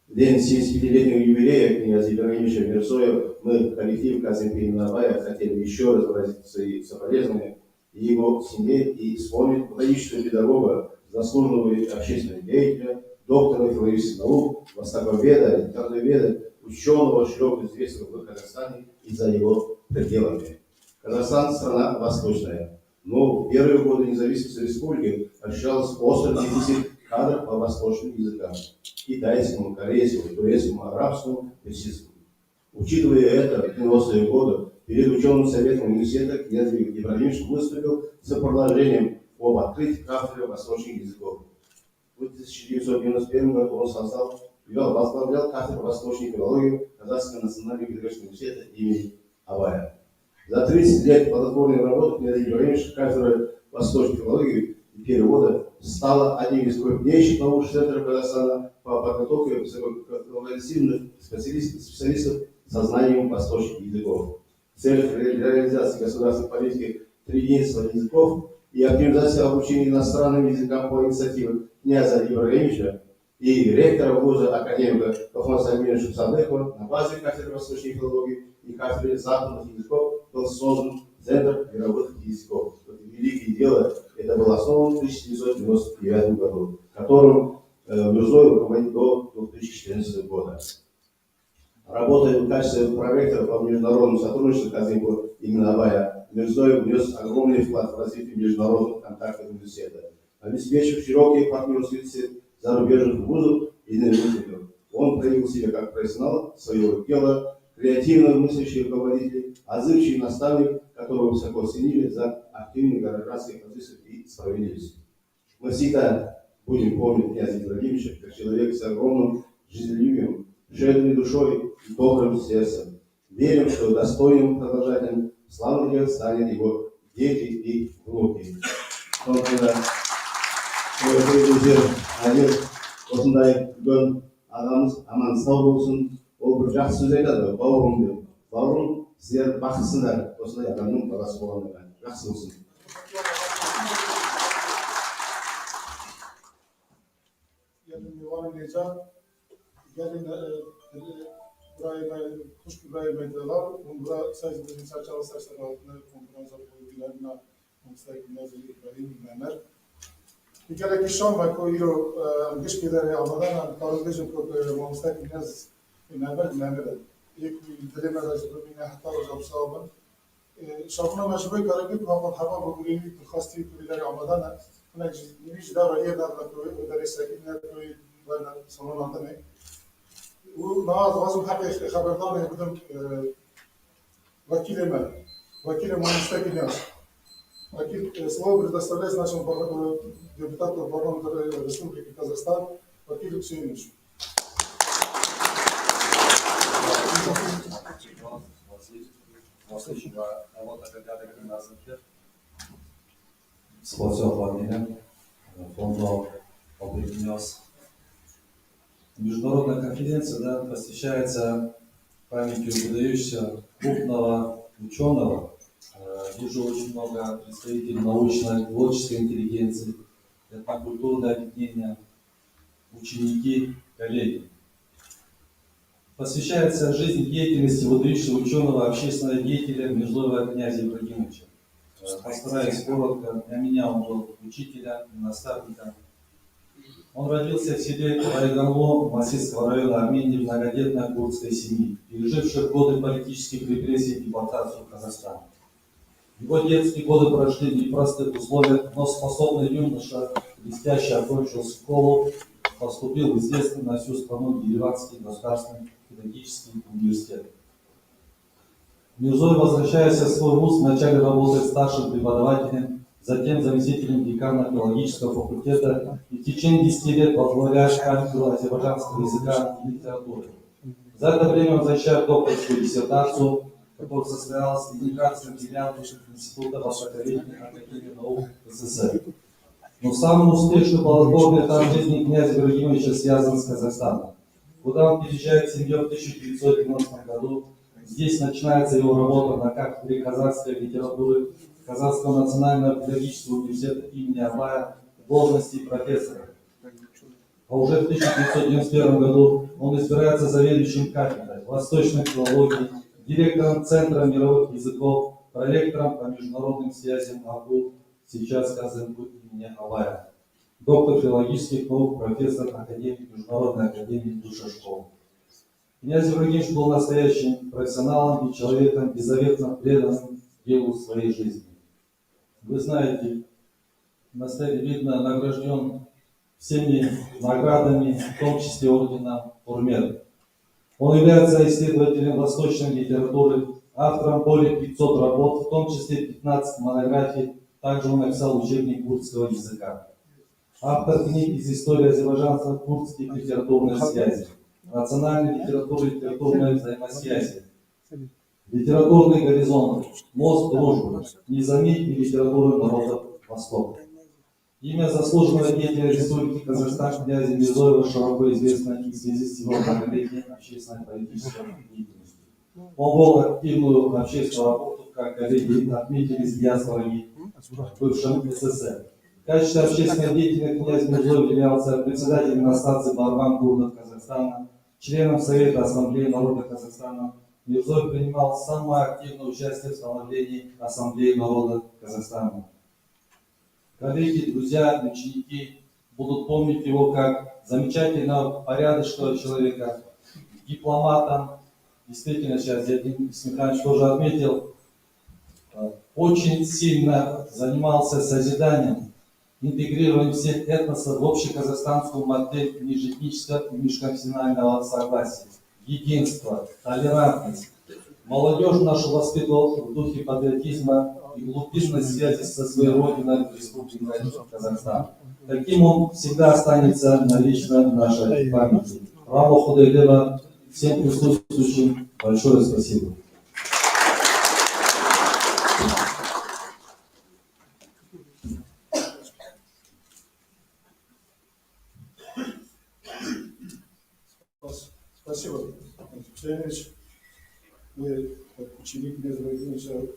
В день семидесятипятилетнего юбилея князя Ибрагимовича Мирзоева мы, коллектив Казимпинина Абая, хотели ещё раз выразить свои соболезнования его семье и вспомнить выдающегося педагога, заслуженного общественного деятеля, доктора филологических наук, востоковеда, литературоведа, учёного, широко известного в Казахстане и за его пределами. Казахстан — страна восточная, но в первые годы независимости республики ощущался острый дефицит кадров по восточным языкам: китайскому, корейскому, турецкому, арабскому, персидскому. Учитывая это, в девяностые годы перед учёным советом университета князь Ибрагимович выступил с предложением об открытии кафедры восточных языков. В тысяча девятьсот девяносто первом году он создал, вел, возглавлял кафедру восточной филологии Казахского национального педагогического университета имени Абая. За тридцать лет плодотворной работы князь Ибрагимович кафедра восточной филологии и перевода стала одним из крупнейших научных центров Казахстана по подготовке высококвалифицированных специалистов, специалистов со знанием восточных языков. В целях ре-, реализации государственной политики триединства языков и оптимизации обучения иностранным языкам по инициативе князя Ибрагимовича и ректора вуза академика Тохмаса Сальминовича Садыкова на базе кафедры восточной филологии и кафедры западных языков был создан Центр мировых языков. Это великое дело. Это было основано в тысяча девятьсот девяносто девятом году, которым, э, Мирзоев руководит до две тысячи четырнадцатого года. Работая в качестве проректора по международному сотрудничеству Казимпу имени Абая, Мирзоев внёс огромный вклад в развитие международных контактов университета, обеспечив широкие партнёрские связи зарубежных вузов и университетов. Он проявил себя как профессионал своего дела, креативно мыслящий руководитель, отзывчивый наставник, которого высоко ценили за активные гражданские позиции и справедливость. Мы всегда будем помнить князя Ибрагимовича как человека с огромным жизнелюбием, щедрой душой и добрым сердцем. Верим, что достойным продолжателем славных дел станет его дети и внуки. Şonda, hörmetli Wezir Nadir, şonda gün agamyz aman sag bolsun. Ol bir jahsy söz aýdady, "Bawrym" diýip. Bawrym, sizler bahtsysynlar, şonda adamyň balasy bolandygyna. Jahsy bolsun. Gelin Miwan Necat, gelin, e, e, Ibrahim, e, Xuşk Ibrahim Aydalar, hûn bira sayfê çarçawa serserahtina konferansa politikanina Mamoste Knyaz Îbrahîm Memed. Gelekî şan be ku îro, e, em giş pêderê amadan, em karin bêjin ku, e, Mamoste Knyaz Memed, Memed e. Yek dilê me de ji bimîne heta roja wisa bin. Şaxina me ji bo karekî ku hema bi gurî dixwestî ku lîderê amadan e. Hinek ji nivî ji dara yê derve ku wê derê sekî ne ku wê werne salona dinê. Û niha dixwazim heqê xeberdanê bidim, e, wekîlê me. Wekîlê mamostekî ne. Wekîl, e, Slawbri Destalês naşin deputato parlamento Respubliki Kazahstan. Wekîl Hüseyin. Спасибо, Владимир. Фондо Объединёнс. Международная конференция, да, посвящается памяти выдающегося крупного учёного. Э, вижу очень много представителей научной, творческой интеллигенции, этнокультурное объединение, ученики, коллеги. Посвящается жизнь деятельности выдающегося учёного, общественного деятеля Мирзоева князя Ибрагимовича. Э, постараюсь коротко. Для меня он был учителем и наставником. Он родился в селе Райганло Масисского района Армении в многодетной курдской семье, пережившей годы политических репрессий и депортацию в Казахстан. Его детские годы прошли в непростых условиях, но способный юноша, блестяще окончил школу, поступил в известный на всю страну Ереванский государственный педагогический университет. Мирзой, возвращаясь в свой вуз, вначале работает старшим преподавателем, затем заместителем декана филологического факультета и в течение десяти лет возглавляет кафедру азербайджанского языка и литературы. За это время он защищает докторскую диссертацию, которая состоялась в Ленинградском филиале Института востоковедения Академии наук С С С Р. Но самый успешный плодотворный этап жизни князя Ибрагимовича связан с Казахстаном, куда он переезжает с семьёй в тысяча девятьсот девяностом году. Здесь начинается его работа на кафедре казахской литературы Казахского национального педагогического университета имени Абая в должности профессора. А уже в тысяча девятьсот девяносто первом году он избирается заведующим кафедрой восточной филологии, директором Центра мировых языков, проректором по международным связям АКУ, сейчас Казанку имени Абая, доктор филологических наук, профессор, академик Международной академии Душашкол. Князь Ибрагимович был настоящим профессионалом и человеком, беззаветно преданным делу своей жизни. Вы знаете, наследовательно награждён всеми наградами, в том числе орденом Хурмет. Он является исследователем восточной литературы, автором более пятисот работ, в том числе пятнадцать монографий. Также он написал учебник курдского языка. Автор книг из истории азербайджанско-курдских литературных связей, национальной литературы и литературной взаимосвязи, литературный горизонт, мост дружбы, низами и литературы народов Востока. Имя заслуженного деятеля Республики Казахстан князя Мирзоева широко известно и в связи с его многолетней общественно-политической деятельностью. Он вёл активную общественную работу, как коллеги отметили, с диаспорами бывшего С С С Р. В качестве общественного деятеля князь Мирзоев являлся председателем Ассоциации борьбы курдов Казахстана, членом Совета Ассамблеи народа Казахстана. Мирзоев принимал самое активное участие в становлении Ассамблеи народа Казахстана. Коллеги, друзья, ученики будут помнить его как замечательного, порядочного человека, дипломата. Действительно, сейчас Дмитрий Михайлович тоже отметил, э, очень сильно занимался созиданием, интегрированием всех этносов в общеказахстанскую модель межэтнического и межконфессионального согласия, единства, толерантности. Молодёжь нашу воспитывал в духе патриотизма и глубинной связи со своей родиной, Республикой Казахстан. Таким он всегда останется навечно в нашей памяти. Рама Худайлева, всем присутствующим большое спасибо. Спасибо. Хусейнович, вы как ученик Мирзоева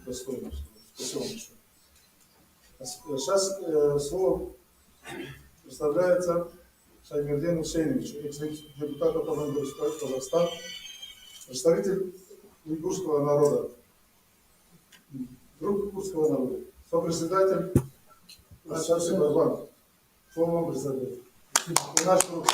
достойно. Спасибо большое. А с-, сейчас, э, слово представляется Шаймердин Хусейнович, экс-депутат от Казахстана, представитель уйгурского народа, друг уйгурского народа, сопредседатель ассоциации Барбан. Слово вам, председатель. И наш друг.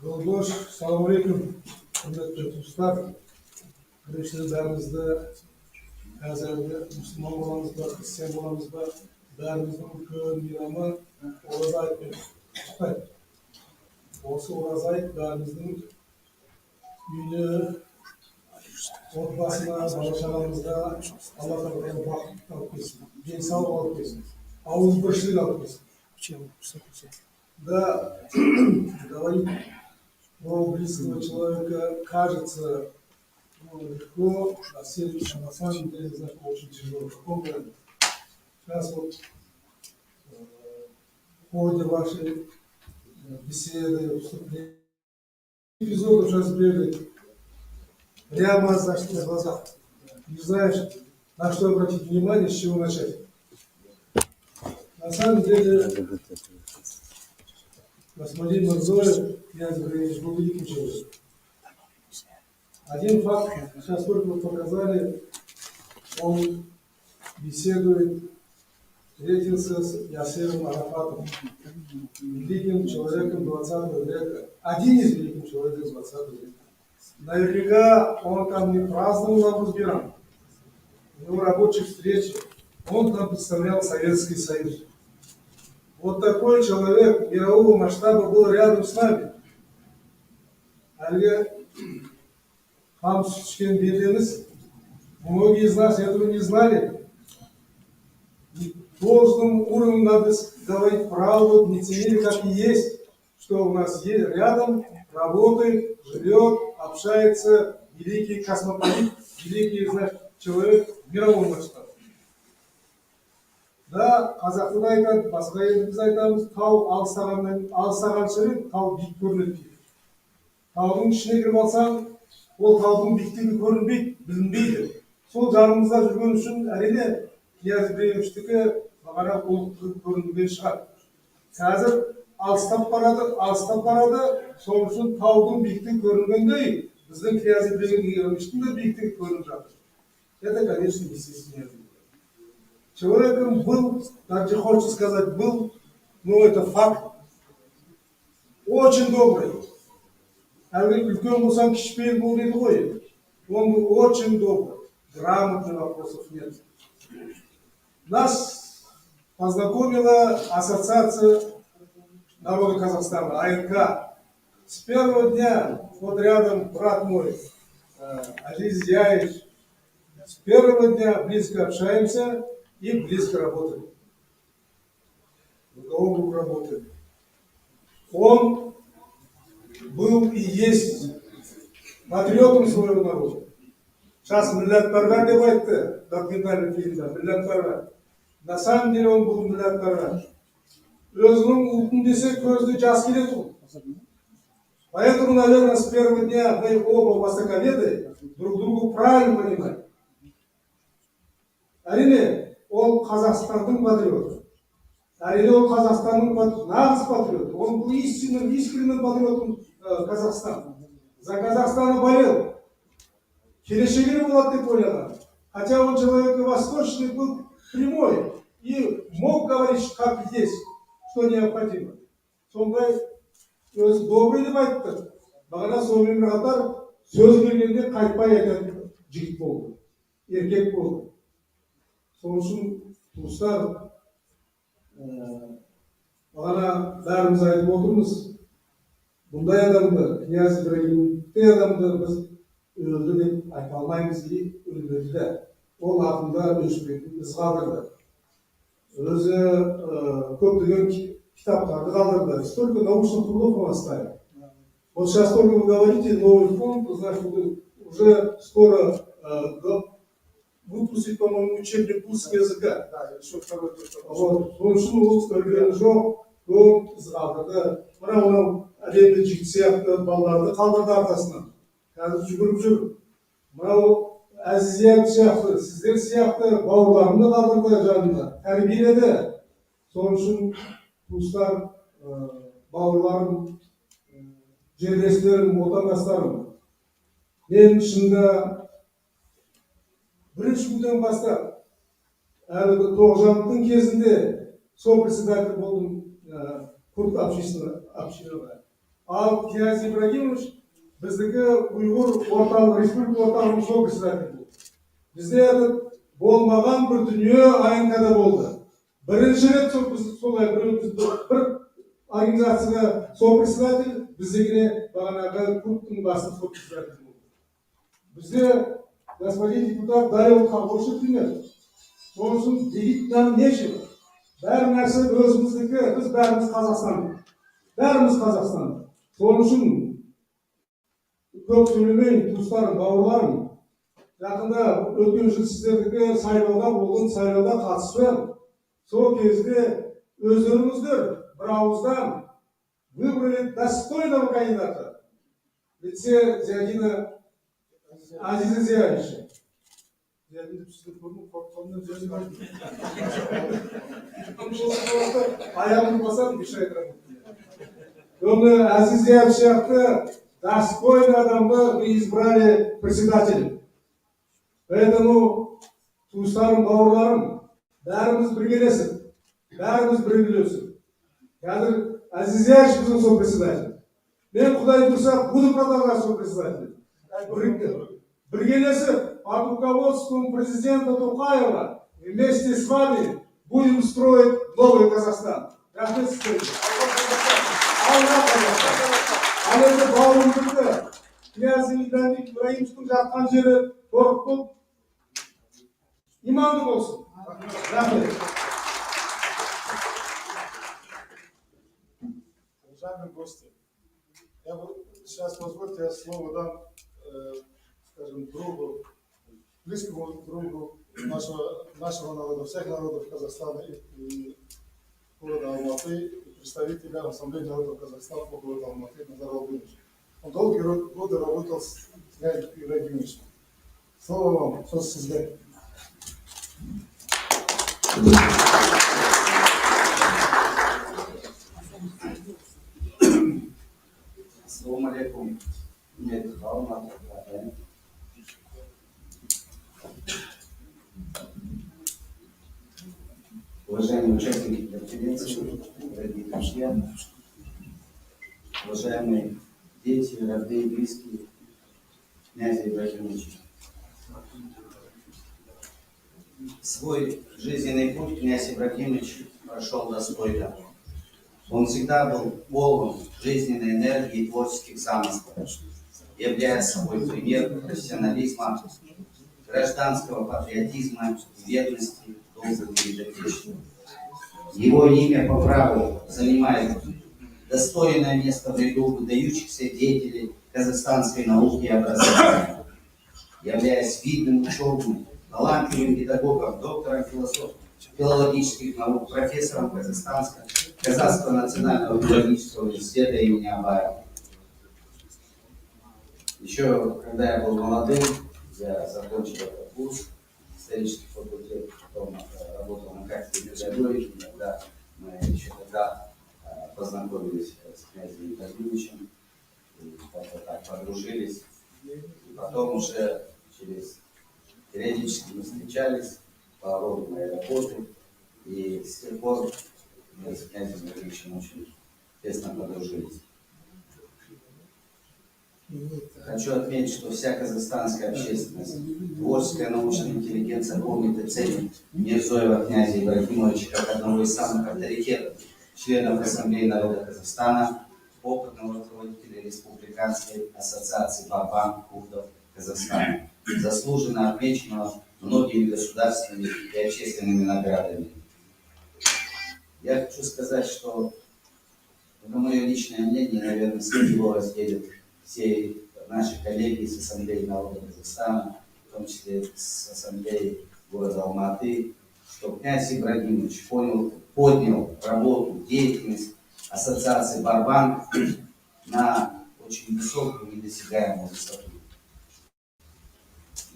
Yoldaş, selamünaleyküm. Hürmetli dostlar, Güneşli derimizde, Azer'de, Müslüman olamızda, Hristiyan olamızda, derimizin köyün bir ama orada ait bir olsa orada ait derimizin günü ortasına, barışalarımızda Allah tarafından bak, alıp gitsin. Cinsel alıp gitsin. Ağız başlığı alıp gitsin. Да, говорить про близкого человека кажется, ну, легко, а сердце на самом деле, знаешь, очень тяжело. В каком плане? Сейчас вот э, в ходе вашей э, беседы, вступления, эпизоды сейчас бегают. Прямо, значит, на глазах. Не знаешь, на что обратить внимание, с чего начать. На самом деле, господин Мирзоев, князь Ибрагимович, был великим человеком. Один факт, сейчас только вы показали, он беседует, встретился с Ясиром Арафатом, великим человеком двадцатого века, один из великих человеков двадцатого века. Наверняка он там не праздновал Навруз-Бейрам, у него рабочие встречи, он там представлял Советский Союз. Вот такой человек мирового масштаба был рядом с нами. Әлеге Там с чем бедемиз. Многие из нас этого не знали. И должным уровнем надо с- говорить правду, не ценили, как и есть, что у нас есть рядом, работает, живет, общается великий космополит, великий, значит, человек мирового масштаба. Да, Казахстан айтады, başka yerimiz айтамыз, тау алсағаннан, алсағаншырын тау биік көрінеді. Таудың ішіне кіріп алсаң, ол таудың биіктігі көрінбейді, білінбейді. Сол жанымызда жүрген үшін әрине князь Ибрагимовичтікі маған ұлылығы көрінбеген шығар. Қазір алыстап барады, алыстап барады. Сол үшін таудың биіктігі көрінгендей, біздің князь Ибрагимовичтің де биіктігі көрініп жатыр. Это, конечно, естественно. Человеком был, так же хочется сказать, был, но это факт. Очень добрый. Әлгі үлкен болсаң, кішіпейіл бол дейді ғой. Он был очень добрый, грамотный, вопросов нет. Нас познакомила Ассоциация народа Казахстана, А Н К. С первого дня, вот рядом брат мой, э, Азиз Яевич, с первого дня близко общаемся и близко работаем. Руководство работы. Он был и есть патриотом своего народа. Сейчас милләтпәрвәр дип әйтте, документальный фильмда, милләтпәрвәр. На самом деле он был милләтпәрвәр. Өзенең утын дисә, көзенә җаз килә ул. Поэтому, наверное, с первого дня мы оба востоковеды, друг другу правильно понимаем. Әрине, ул Казахстанның патриоты. Әрине, ул Казахстанның пат- нағыз патриоты. Он был истинным, искренним патриотом э, Казахстана. За Казахстана болел. Киләчәге дә була дип уйлаган. Хотя он человек восточный был, прямой, и мог говорить, как есть, что необходимо. Шундай өзен добрый дип әйтте. Мәгәнә, сонымен бер катар, сүз биргәндә кайтмай әйтән җегет булды. Эркәк булды. Шуның өчен, дуслар, э, мәгәнә, барыбыз әйтеп утырабыз. Бундай адамны, князь Ибрагимовтай адамны без үлде дип әйтә алмыйбыз, и үлмәде дә. Ул хакында өчпетлек эз калдырды. Үзе, э, күп дигән ки- китапларны калдырды. Столько научных трудов он оставил. Вот сейчас только вы говорите, новый фонд, значит, уже скоро, э, выпустить, по-моему, учебник русского языка. Да, ещё второй только. Вот. Шуның өчен ул өлгәне юк, ул эз калдырды. Менә ул әлеге җегет яклы балаларны калдырды аркасыннан. Хәзер йөгереп йөри. Менә ул Азиз яклы, сезнең яклы балаларны калдырды җанында. Тәрбияләде. Шуның өчен, дуслар, э, балаларым, э, җирләшләрем, ватандашларым, мин шунда беренче көндән башлап, әле бу тугызынчы кезендә сопредседатель булдым, э, Курт общественного, общественного. Av Knyaz İbrahimoviç bizdeki Uygur ortam, Respublika ortamı sol kişilerdi bu. Bizde de bolmagan bir dünya aynı kadar oldu. Birinci red sol, sol, bir, bir organizasyada sol kişilerdi, bizdekine baganaga Kürt'ün basın sol kişilerdi bu. Bizde, господин депутат, dayo kaboşu dinler. Sonuçun dedik tam ne şey? Ber merse özümüzdeki, biz berimiz Kazakstan'da. Berimiz Kazakstan'da. Sonuçun çok söylemeyin, dostlarım, bağırlarım. Yakında ötken yıl sizlerdeki saylavda bulun, saylavda katıştı. Son kez de özümüzdür, birazdan выбрали достойного кандидата в лице Зиядина Азиза Зиядовича. Зиядин de sizi koruma korktuğundan Ziyadin Ayağımı basarım bir şey. Onu Aziz Ziya bir şey yaptı. Достойный adamı ve избрали председателем. Поэтому, dostlarım, bağırlarım, berimiz birgelesin. Berimiz birgelesin. Kadir Aziz Ziya bizim sol председатель. Ben Kuday Dursa, budur kadar sol председатель. Birge-, birgelesin. Под руководством президента Токаева вместе с вами будем строить новый Казахстан. Rahmet istedim. Allah Kazakistan. Alevde bağımlılıkta. Knyaz İbrahim, İbrahim Tunca Tancer'i korkutup İmanlı olsun. Rahmet. Уважаемые гости, я бы сейчас позвольте я слово дам, э, скажем, другу, близкому другу нашего, нашего народа, всех народов Казахстана и, и города Алматы, и представителя Ассамблеи народов Казахстана по городу Алматы Назар Алдынович. Он долгие ро-, годы работал с князем Ибрагимовичем. Слово вам, söz sizde. Ассаламу алейкум. Уважаемые участники конференции, дорогие друзья, уважаемые дети, родные, близкие князя Ибрагимовича. Свой жизненный путь князь Ибрагимович прошёл достойно. Он всегда был полон жизненной энергии и творческих замыслов, являя собой пример профессионализма, гражданского патриотизма и верности долгу перед Отечеством. Его имя по праву занимает достойное место в ряду выдающихся деятелей казахстанской науки и образования, являясь видным учёным, талантливым педагогом, доктором философ-, филологических наук, профессором Казахстанского, Казахского национального педагогического университета имени Абаева. Ещё когда я был молодым, я закончил этот вуз, исторический факультет, потом, э, работал на кафедре педагогики, тогда мы ещё тогда, э, познакомились, э, с князем Ибрагимовичем. И как-то так подружились. И потом уже через, периодически мы встречались по роду моей работы. И с тех пор мы с князем Валерьевичем очень тесно подружились. Хочу отметить, что вся казахстанская общественность, творческая научная интеллигенция помнит и ценит Мирзоева князя Ибрагимовича как одного из самых авторитетных членов Ассамблеи народа Казахстана, опытного руководителя Республиканской ассоциации барбан курдов Казахстана, заслуженно отмеченного многими государственными и общественными наградами. Я хочу сказать, что это моё личное мнение, наверное, с ним его разделят все наши коллеги из Ассамблеи народа Казахстана, в том числе с Ассамблеи города Алматы, что князь Ибрагимович понял, поднял работу, деятельность ассоциации барбан на очень высокую, недосягаемую высоту.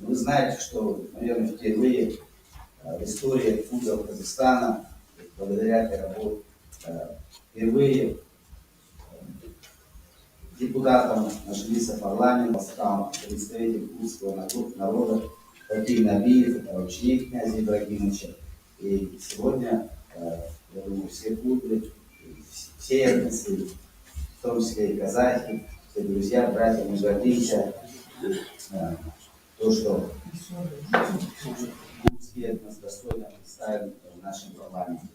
Вы знаете, что, наверное, впервые, э, в истории курдов Казахстана, благодаря этой работе, э, впервые, э, депутатом Мажилиса парламента стал представитель курдского народа Фатим Набиев, это ученик князя Ибрагимовича. И сегодня, э, я думаю, все курды, все этносы том числе и казахи, все друзья, братья, мы гордимся, э, то, что Курский этнос достойно представлен в нашем парламенте.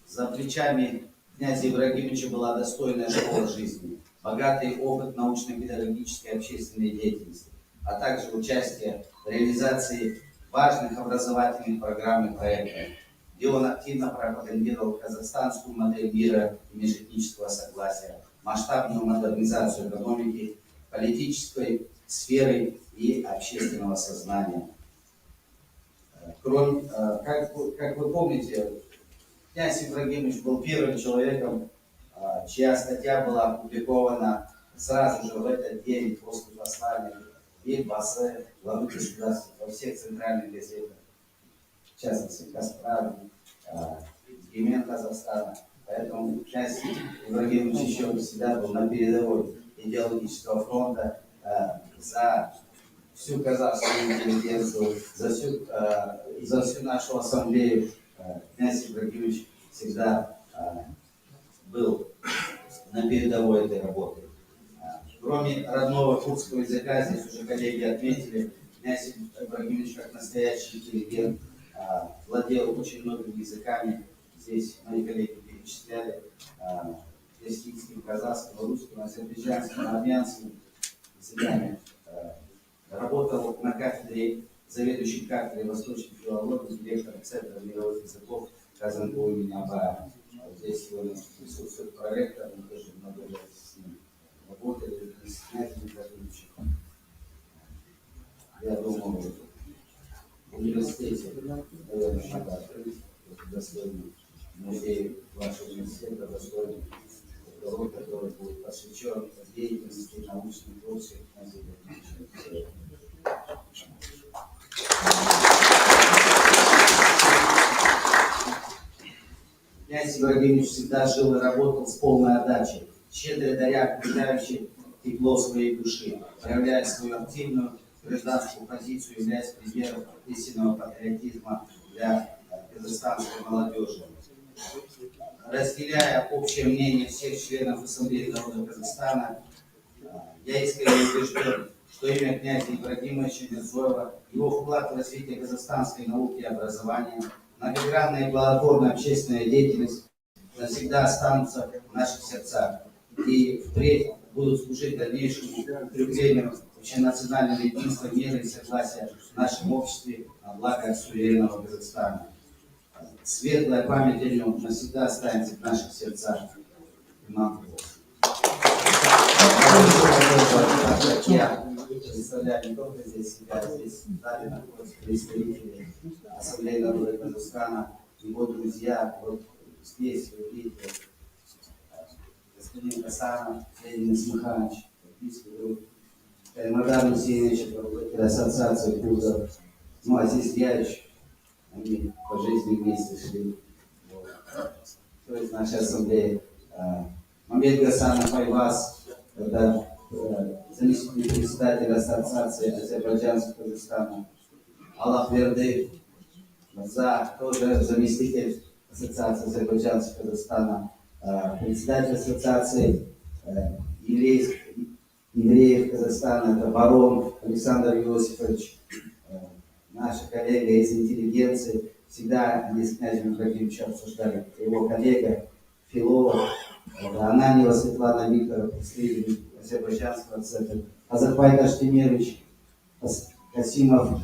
За плечами князя Ибрагимовича была достойная школа жизни, богатый опыт научно-педагогической и общественной деятельности, а также участие в реализации важных образовательных программ и проектов, где он активно пропагандировал казахстанскую модель мира и межэтнического согласия, масштабную модернизацию экономики, политической сферы и общественного сознания. Э, кроме, э, как вы, как вы помните, князь Ибрагимович был первым человеком, э, чья статья была опубликована сразу же в этот день после послания Елбасы, главы государства, во всех центральных газетах, в частности, «Касправе», э, «Егемен Казахстана». Поэтому князь Ибрагимович ещё всегда был на передовой идеологического фронта, э, за всю казахскую интеллигенцию, за всю, э, за всю нашу ассамблею, э, князь Ибрагимович всегда, э, был на передовой этой работы. Э, кроме родного курдского языка, здесь уже коллеги отметили, князь Ибрагимович как настоящий интеллигент, э, владел очень многими языками. Здесь мои коллеги перечисляли, э, осетинским, казахским, русским, азербайджанским, армянским языками. Э, работал на кафедре, заведующим кафедрой восточной филологии, директором Центра мировых языков Казанкова имени Абая. Вот здесь сегодня присутствует проректор, мы тоже много лет с ним работали, с князем Ибрагимовичем. Я думаю, в университете, наверное, надо открыть вот достойный музей вашего университета, достойный уголок, который будет посвящен деятельности научной, творческой князя Ибрагимовича. Князь Ибрагимович всегда жил и работал с полной отдачей, щедро даря окружающим тепло своей души, проявляя свою активную гражданскую позицию, являясь примером истинного патриотизма для, э, казахстанской молодежи. Разделяя общее мнение всех членов Ассамблеи народа Казахстана, э, я искренне убежден, что имя князя Ибрагимовича Мирзоева, его вклад в развитие казахстанской науки и образования, многогранная и плодотворная общественная деятельность навсегда останутся в наших сердцах и впредь будут служить дальнейшему укреплению общенационального единства, мира и согласия в нашем обществе на благо суверенного Казахстана. Светлая память о нём навсегда останется в наших сердцах. Иман. Я представляю не только здесь себя, здесь в зале находятся представители Ассамблеи народа Казахстана, его друзья, вот здесь вы видите, господин Гасанов Ленин Исмаханович, близкий друг, Каймардан Гусейнович, руководитель ассоциации курдов, ну, Азиз Яевич, они по жизни вместе шли. Вот. Кто из нашей ассамблеи? А, Мамед Гасанов Айваз, это, э, заместитель председателя ассоциации Азербайджан с Казахстаном. Аллахверди Мырза, тоже заместитель ассоциации Азербайджан с Казахстаном, э, председатель ассоциации, э, еврейск-, евреев Казахстана, это барон Александр Иосифович, э, наша коллега из интеллигенции, всегда они с князем Ибрагимовичем обсуждали, его коллега, филолог, это Ананьева Светлана Викторовна, представитель Азербайджанского центра, Азарбай Таштемирович Ас-, Касимов,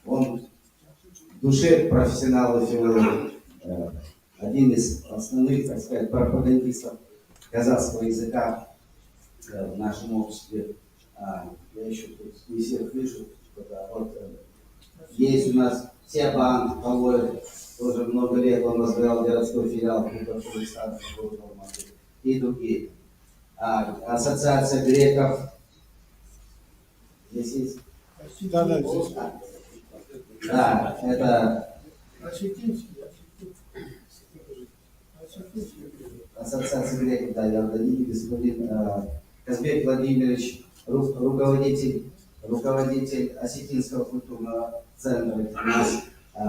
он в душе профессионал и филолог, э, один из основных, так сказать, пропагандистов казахского языка, э, в нашем обществе. А, я ещё тут не всех вижу, вот, а вот, э, есть у нас Сябан Калоев, тоже много лет он возглавлял городской филиал клуба Кыргызстана города Алматы и другие. А, ассоциация греков здесь есть? Да, да, здесь. Да, это Ассоциация греков, да, Иордании, господин, э, Казбек Владимирович, ру-, руководитель, руководитель Осетинского культурного центра, у нас, э,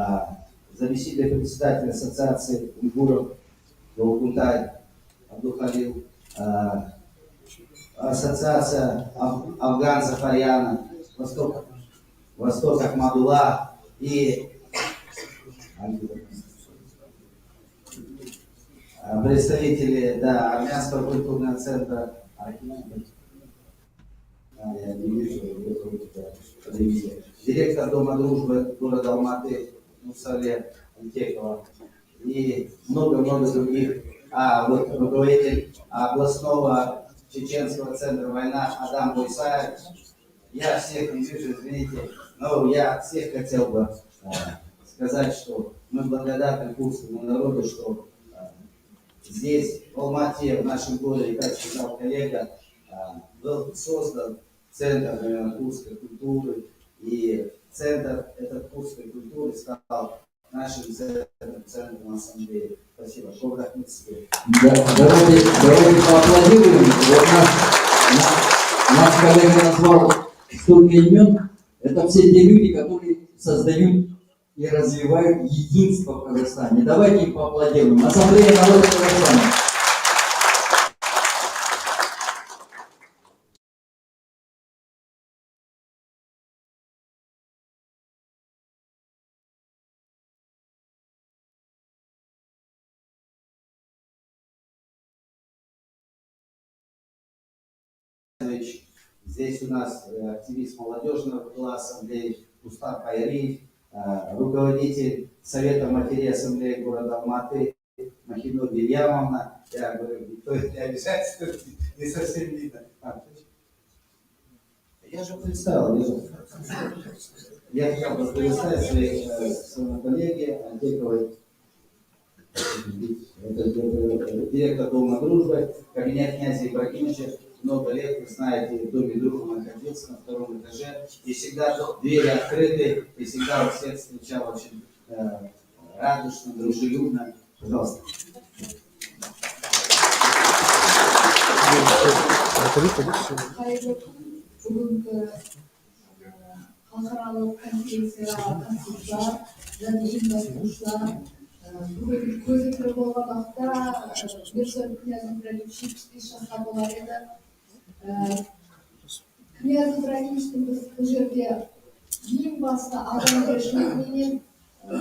заместитель председателя Ассоциации уйгуров Долкунтай Абдулхалил, э, ассоциация Аф-, Афган Зафарьяна, Восток, Восток Ахмадулла и, э, представители, да, Армянского культурного центра. А, я не вижу, вот, вот, да, телевизор. Директор Дома дружбы города Алматы Мусале Антекова и много-много других. А, вот руководитель областного чеченского центра «Война» Адам Бойсаев. Я всех не вижу, извините, но я всех хотел бы, а, сказать, что мы благодарны курскому народу, что, а, здесь, в Алмате, в нашем городе, как сказал коллега, а, был создан центр, наверное, курской культуры, и центр этот курской культуры стал нашим центром, центром ассамблеи. Спасибо. Шовгат Митских. Да, давайте, давайте поаплодируем. Вот наш, наш, наш коллега назвал столько имен. Это все те люди, которые создают и развивают единство в Казахстане. Давайте им поаплодируем. Ассамблея народов Казахстана. Здесь у нас, э, активист молодёжного крыла ассамблеи Рустам Пайриев, э, руководитель Совета матерей ассамблеи города Алматы Махино Вильямовна. Я говорю, никто не обижается, не совсем видно. А, я же представил, я же. Я хотел бы представить своих, э, своего коллеги Антековой. Это, это директор Дома дружбы, кабинет князя Ибрагимовича. Много лет, вы знаете, в Доме дружбы находился на втором этаже. И всегда двери открыты, и всегда он всех встречал очень, э, радушно, дружелюбно. Пожалуйста. Hayırlı olsun. Bugünkü, e, halkaralyk konferensiýa gatnaşyjylar, janyň iň baş duruşlar, e, bu gün gözükli bolmakda, e, Mirzo Knýaz Ibragimowiç şahsy bolar edi. E, Knýaz Ibragimowiçden biz bu ýerde iň başda adam gelşine meniň, e, e,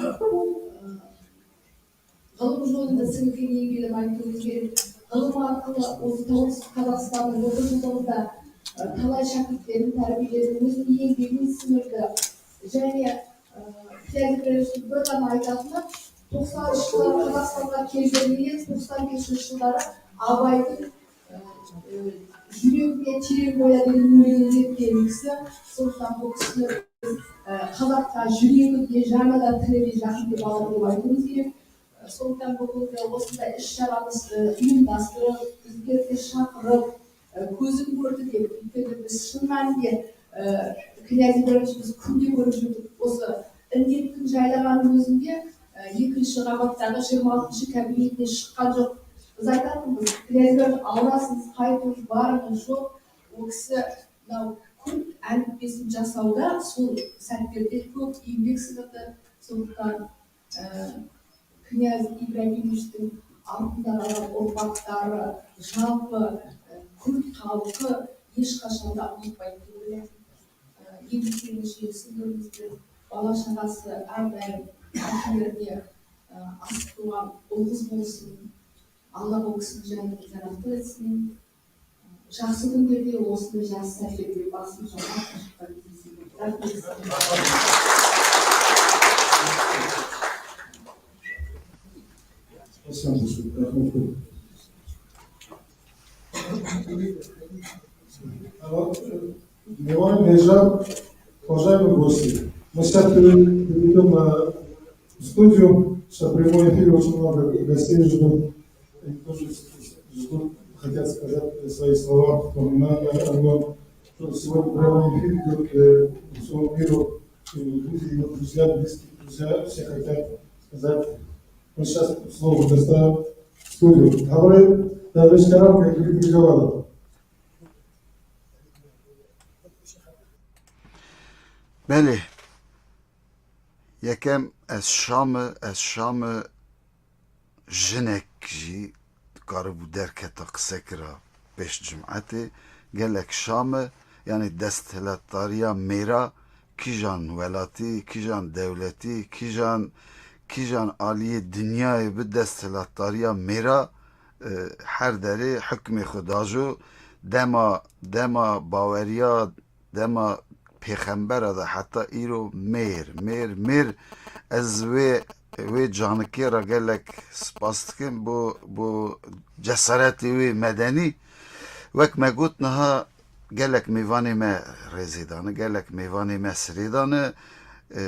Ylym ýolunda siňken ýeňil aýtmamyz gerek. Ylym arkaly onuň Gazagystanyň ýokary ýyllarynda, e, talaý şägirtlerini terbiýeledi, özüni ýeňledigiňi synyrdy. Ýagny, e, Knýaz Ibragimowiç bir gana aýdatmy, togsanynjy ýyllarda Gazagystana gelgenini, togsan bäşinji ýyllary Abaýyň, e, e, ýüregine tereň boýa degen ýüregine ýetýän kişi, soňra bu kişini biz, e, gazaklar ýüreginde ýanan tele bilen ýakyn bir adam diýip aýtmamyz gerek. Soňra bu günde osunda iş-şeýle, e, uýundaşdyryp, bizleri şakyryp, e, gözüm gördi diýip, ýöne biz şundan diýip, e, Knýaz Ibragimowiç biz günde görüşerdik. Osa indi ýetginji aýlanyň özünde, e, ýekinji gabatdaky ýigrimi altynjy kabinetine çykgan ýok. Biz aýdamyz, Knýaz Ibragimowiç, awrasyňyz, gaýdyň, baryňyz, ýok. O kişi, mına, kürt älypbesini ýasawda şol şäherlerde köp iýmit sygyrdy. Soňra, e, Knýaz Ibragimowiçden artynda galan urpaklary, žalpy, e, kürt halky hiç haçan-da unutmaýar. E, ýeňiş ýeňiş ýetişdirmekde bala-çagasy, ärdaýym äkilerine, e, asyp durýan oguz bolsun. Allah o kişiniň janyny janatlyk etsin. Şahsy gündegi olsun, şahsy serkewde basym şahmat. Внимание, уважаемые гости. Мы сейчас перейдем на студию, сейчас прямой эфир, очень много гостей ждут. Они тоже ждут, хотят сказать свои слова, вспоминания о нём. Сегодня прямой эфир идёт, э, по всему миру, и люди, его друзья, близкие друзья, все хотят сказать. Мы сейчас слово предоставим студию. Гаврил Давлетович Карамка и Дмитрий Джавадов. Belê. Yekem ez şa me, ez şa me jinek jî dikaribû derketa qise kira pêş cum'etê, gelek şam e, yanî desthilatdariya mêra kîjan welatî, kîjan dewletî, kîjan, kîjan aliyê dinyayê bi desthilatdariya mêra, e, her derê hukmê xwe dajo, dema, dema baweriya, dema pêxembera de heta îro mêr, mêr, mêr. Ez wê, wê canikê re gelek spas dikim bo, bo cesaretê wê medenî. Wek me got niha gelek mêvanê me rêzê dane, gelek mêvanê me sirê dane. E,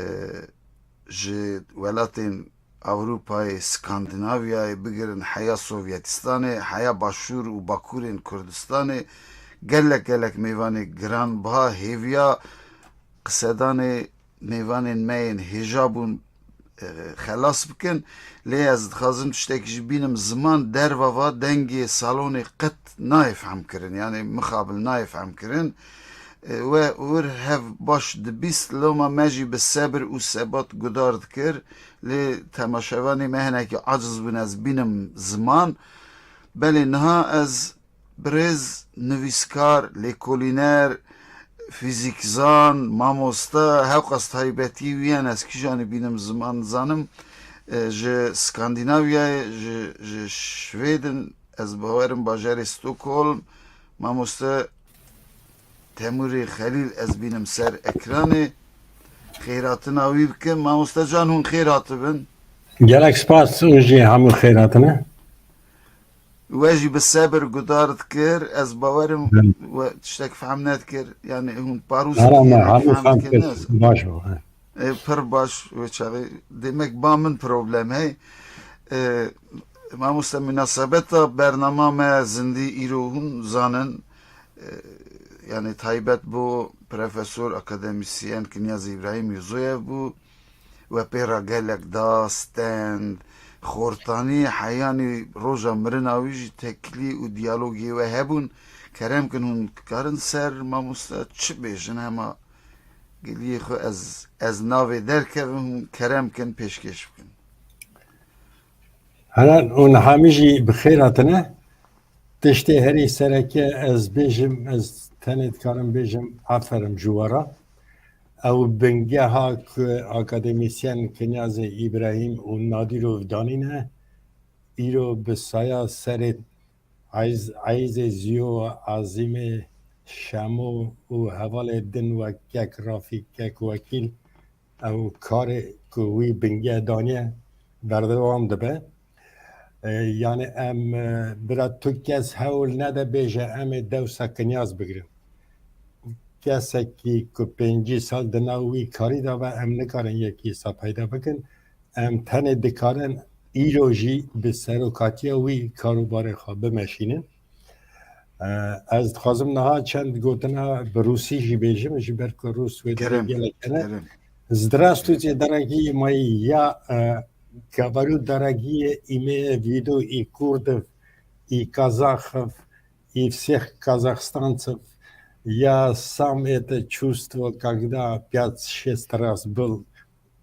ji welatên Ewropayê, Skandinavyayê, bigirin heya Sovyetistanê, heya Başûr û Bakurên Kurdistanê, gelek gelek mêvanê giranbiha hêviya qisedanê mêvanên me yên hêja bûn, e, xelas bikin. Lê ez dixwazim tiştekî jî bînim, ziman derva va dengê salonê qet nayê fehmkirin, yanî mixabil nayê fehmkirin. E, we wir hev baş dibîst, loma me jî bi sebir û sebat gudar dikir. Lê temaşevanê me hinekî aciz bûn, ez bînim ziman. Belê niha ez birêz nivîskar, lêkolîner, fîzîkzan, mamoste, hewqas taybetî wî hene, ez kîjanî bînim ziman nizanim. E, ji Skandinavyayê, ji, ji Şwêdin, ez bawerim bajarê Stockholm, mamoste Temûrê Xelîl ez bînim ser ekranê. Xêrhatina wî bikim. Mamoste Can, hûn xêr hatibin. Gelek spas, hûn jî hemû xêr hatine. We jî bi sebir gudar dikir. Ez bawerim Hı. we tiştek fehm nedikir. Yani hûn parûs Ara me dikir, hemû fehm fehm dikir, kir. Ne? Baş bû, he. E, pir baş wê çaxê. Demek ba min problem hey. E, mamoste, münasebeta bernama me zindî îro hûn zanin. E, yani taybet bû, profesor, akademisyen Kinyaz Îbrahîm Yûzoyev bû. We pê re gelek da, stend, xortanî, heyanî roja mirina wî jî teklî û diyalogê we hebûn. Kerem kin hûn dikarin ser mamoste çi bêjin, hema giliyê xwe ez, ez navê derkevim, hûn kerem kin pêşkêş bikin. Helen û niha min jî bi xêr hatine. Tiştê herî sereke ez bêjim, ez tenê dikarim bêjim aferim ji we re. Ew bingeha ku akademîsyen Kinyazê Îbrahîm û Nadîrov danîne, îro bi saya serê Eyz-, Eyzê Ziyo, Azîmê Şemo û hevalê din wek Kek Rafî, Kek Wekîl, ew karê ku wî bingeh daniye berdewam dibe. E, yani em, e, bira tu kes hewl nede bêje em ê dewsa Kinyaz bigirin. Kesekî ku pêncî sal di nav wî karî de be, em nikarin yekî sa peyda bikin. Em tenê dikarin îro jî bi serokatiya wî karûbarê xwe bimeşînin. E, ez dixwazim niha çend gotina bi rûsî jî bêjim, ji ber ku rûs wê dilê Kerem, gelek hene. Kerem. Здравствуйте, дорогие мои. Я, э, говорю, дорогие, имея в виду и курдов, и казахов, и всех казахстанцев. Я сам это чувствовал, когда пять-шесть раз был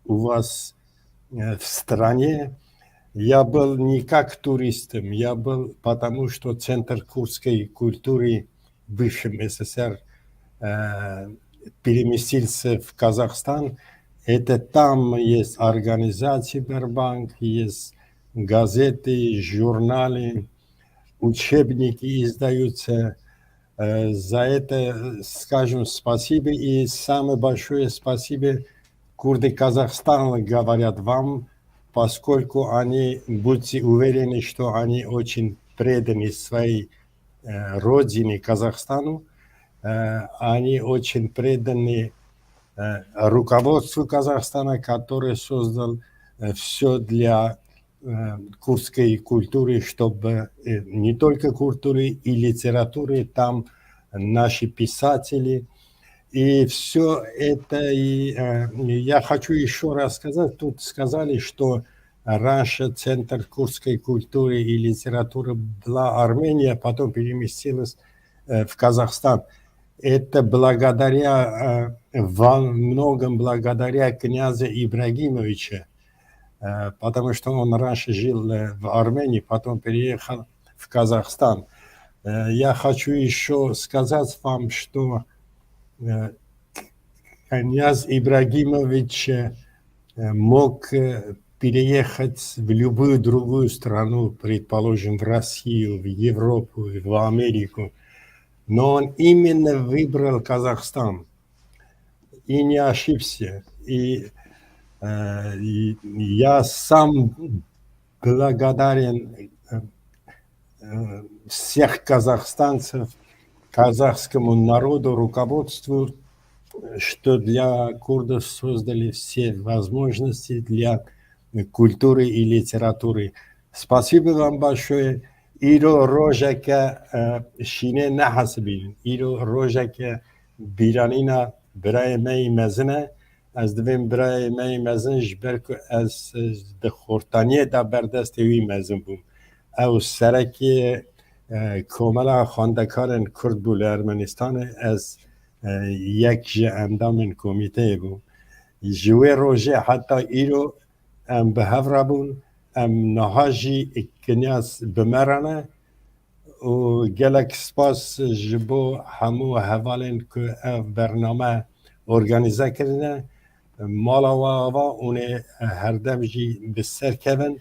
у вас, э, в стране. Я был не как туристом, я был, потому что Центр курдской культуры в бывшем С С С Р, э, переместился в Казахстан. Это там есть организации Сбербанк, есть газеты, журналы, учебники издаются. Э, за это, э, скажем спасибо. И самое большое спасибо курды Казахстана говорят вам, поскольку они, будьте уверены, что они очень преданы своей, э, родине Казахстану. Э, они очень преданы, э, руководству Казахстана, который создал, э, всё для э, курдской культуры, чтобы, э, не только культуры и литературы, там наши писатели. И всё это, и, э, я хочу ещё раз сказать, тут сказали, что раньше центр курдской культуры и литературы была Армения, потом переместилась, э, в Казахстан. Это благодаря, э, во многом благодаря князю Ибрагимовичу. Э, потому что он раньше жил, э, в Армении, потом переехал в Казахстан. Э, я хочу ещё сказать вам, что, э, князь Ибрагимович, э, мог, э, переехать в любую другую страну, предположим, в Россию, в Европу, в Америку. Но он именно выбрал Казахстан. И не ошибся. И, э, и я сам благодарен, э, э, всех казахстанцев, казахскому народу, руководству, что для курдов создали все возможности для культуры и литературы. Спасибо вам большое. Îro rojeke, e, şînê nehesibînin. Îro rojeke bîranîna birayê me yî mezin e. Ez divêm birayê me yî mezin, ji ber ku ez, e, di xortaniyê de berdestê wî mezin bûm. Ew serekê, e, Komela Xwendekarên Kurd bû li Ermenistanê, ez, e, yek ji endamên komîteyê bûm. Ji wê rojê heta îro em bi hev re bûn, em niha jî Kinyas bi me re ne û gelek spas ji bo hemû hevalên ku ev bername organîze kirine. Mala we ava, hûn ê herdem jî bi ser kevin,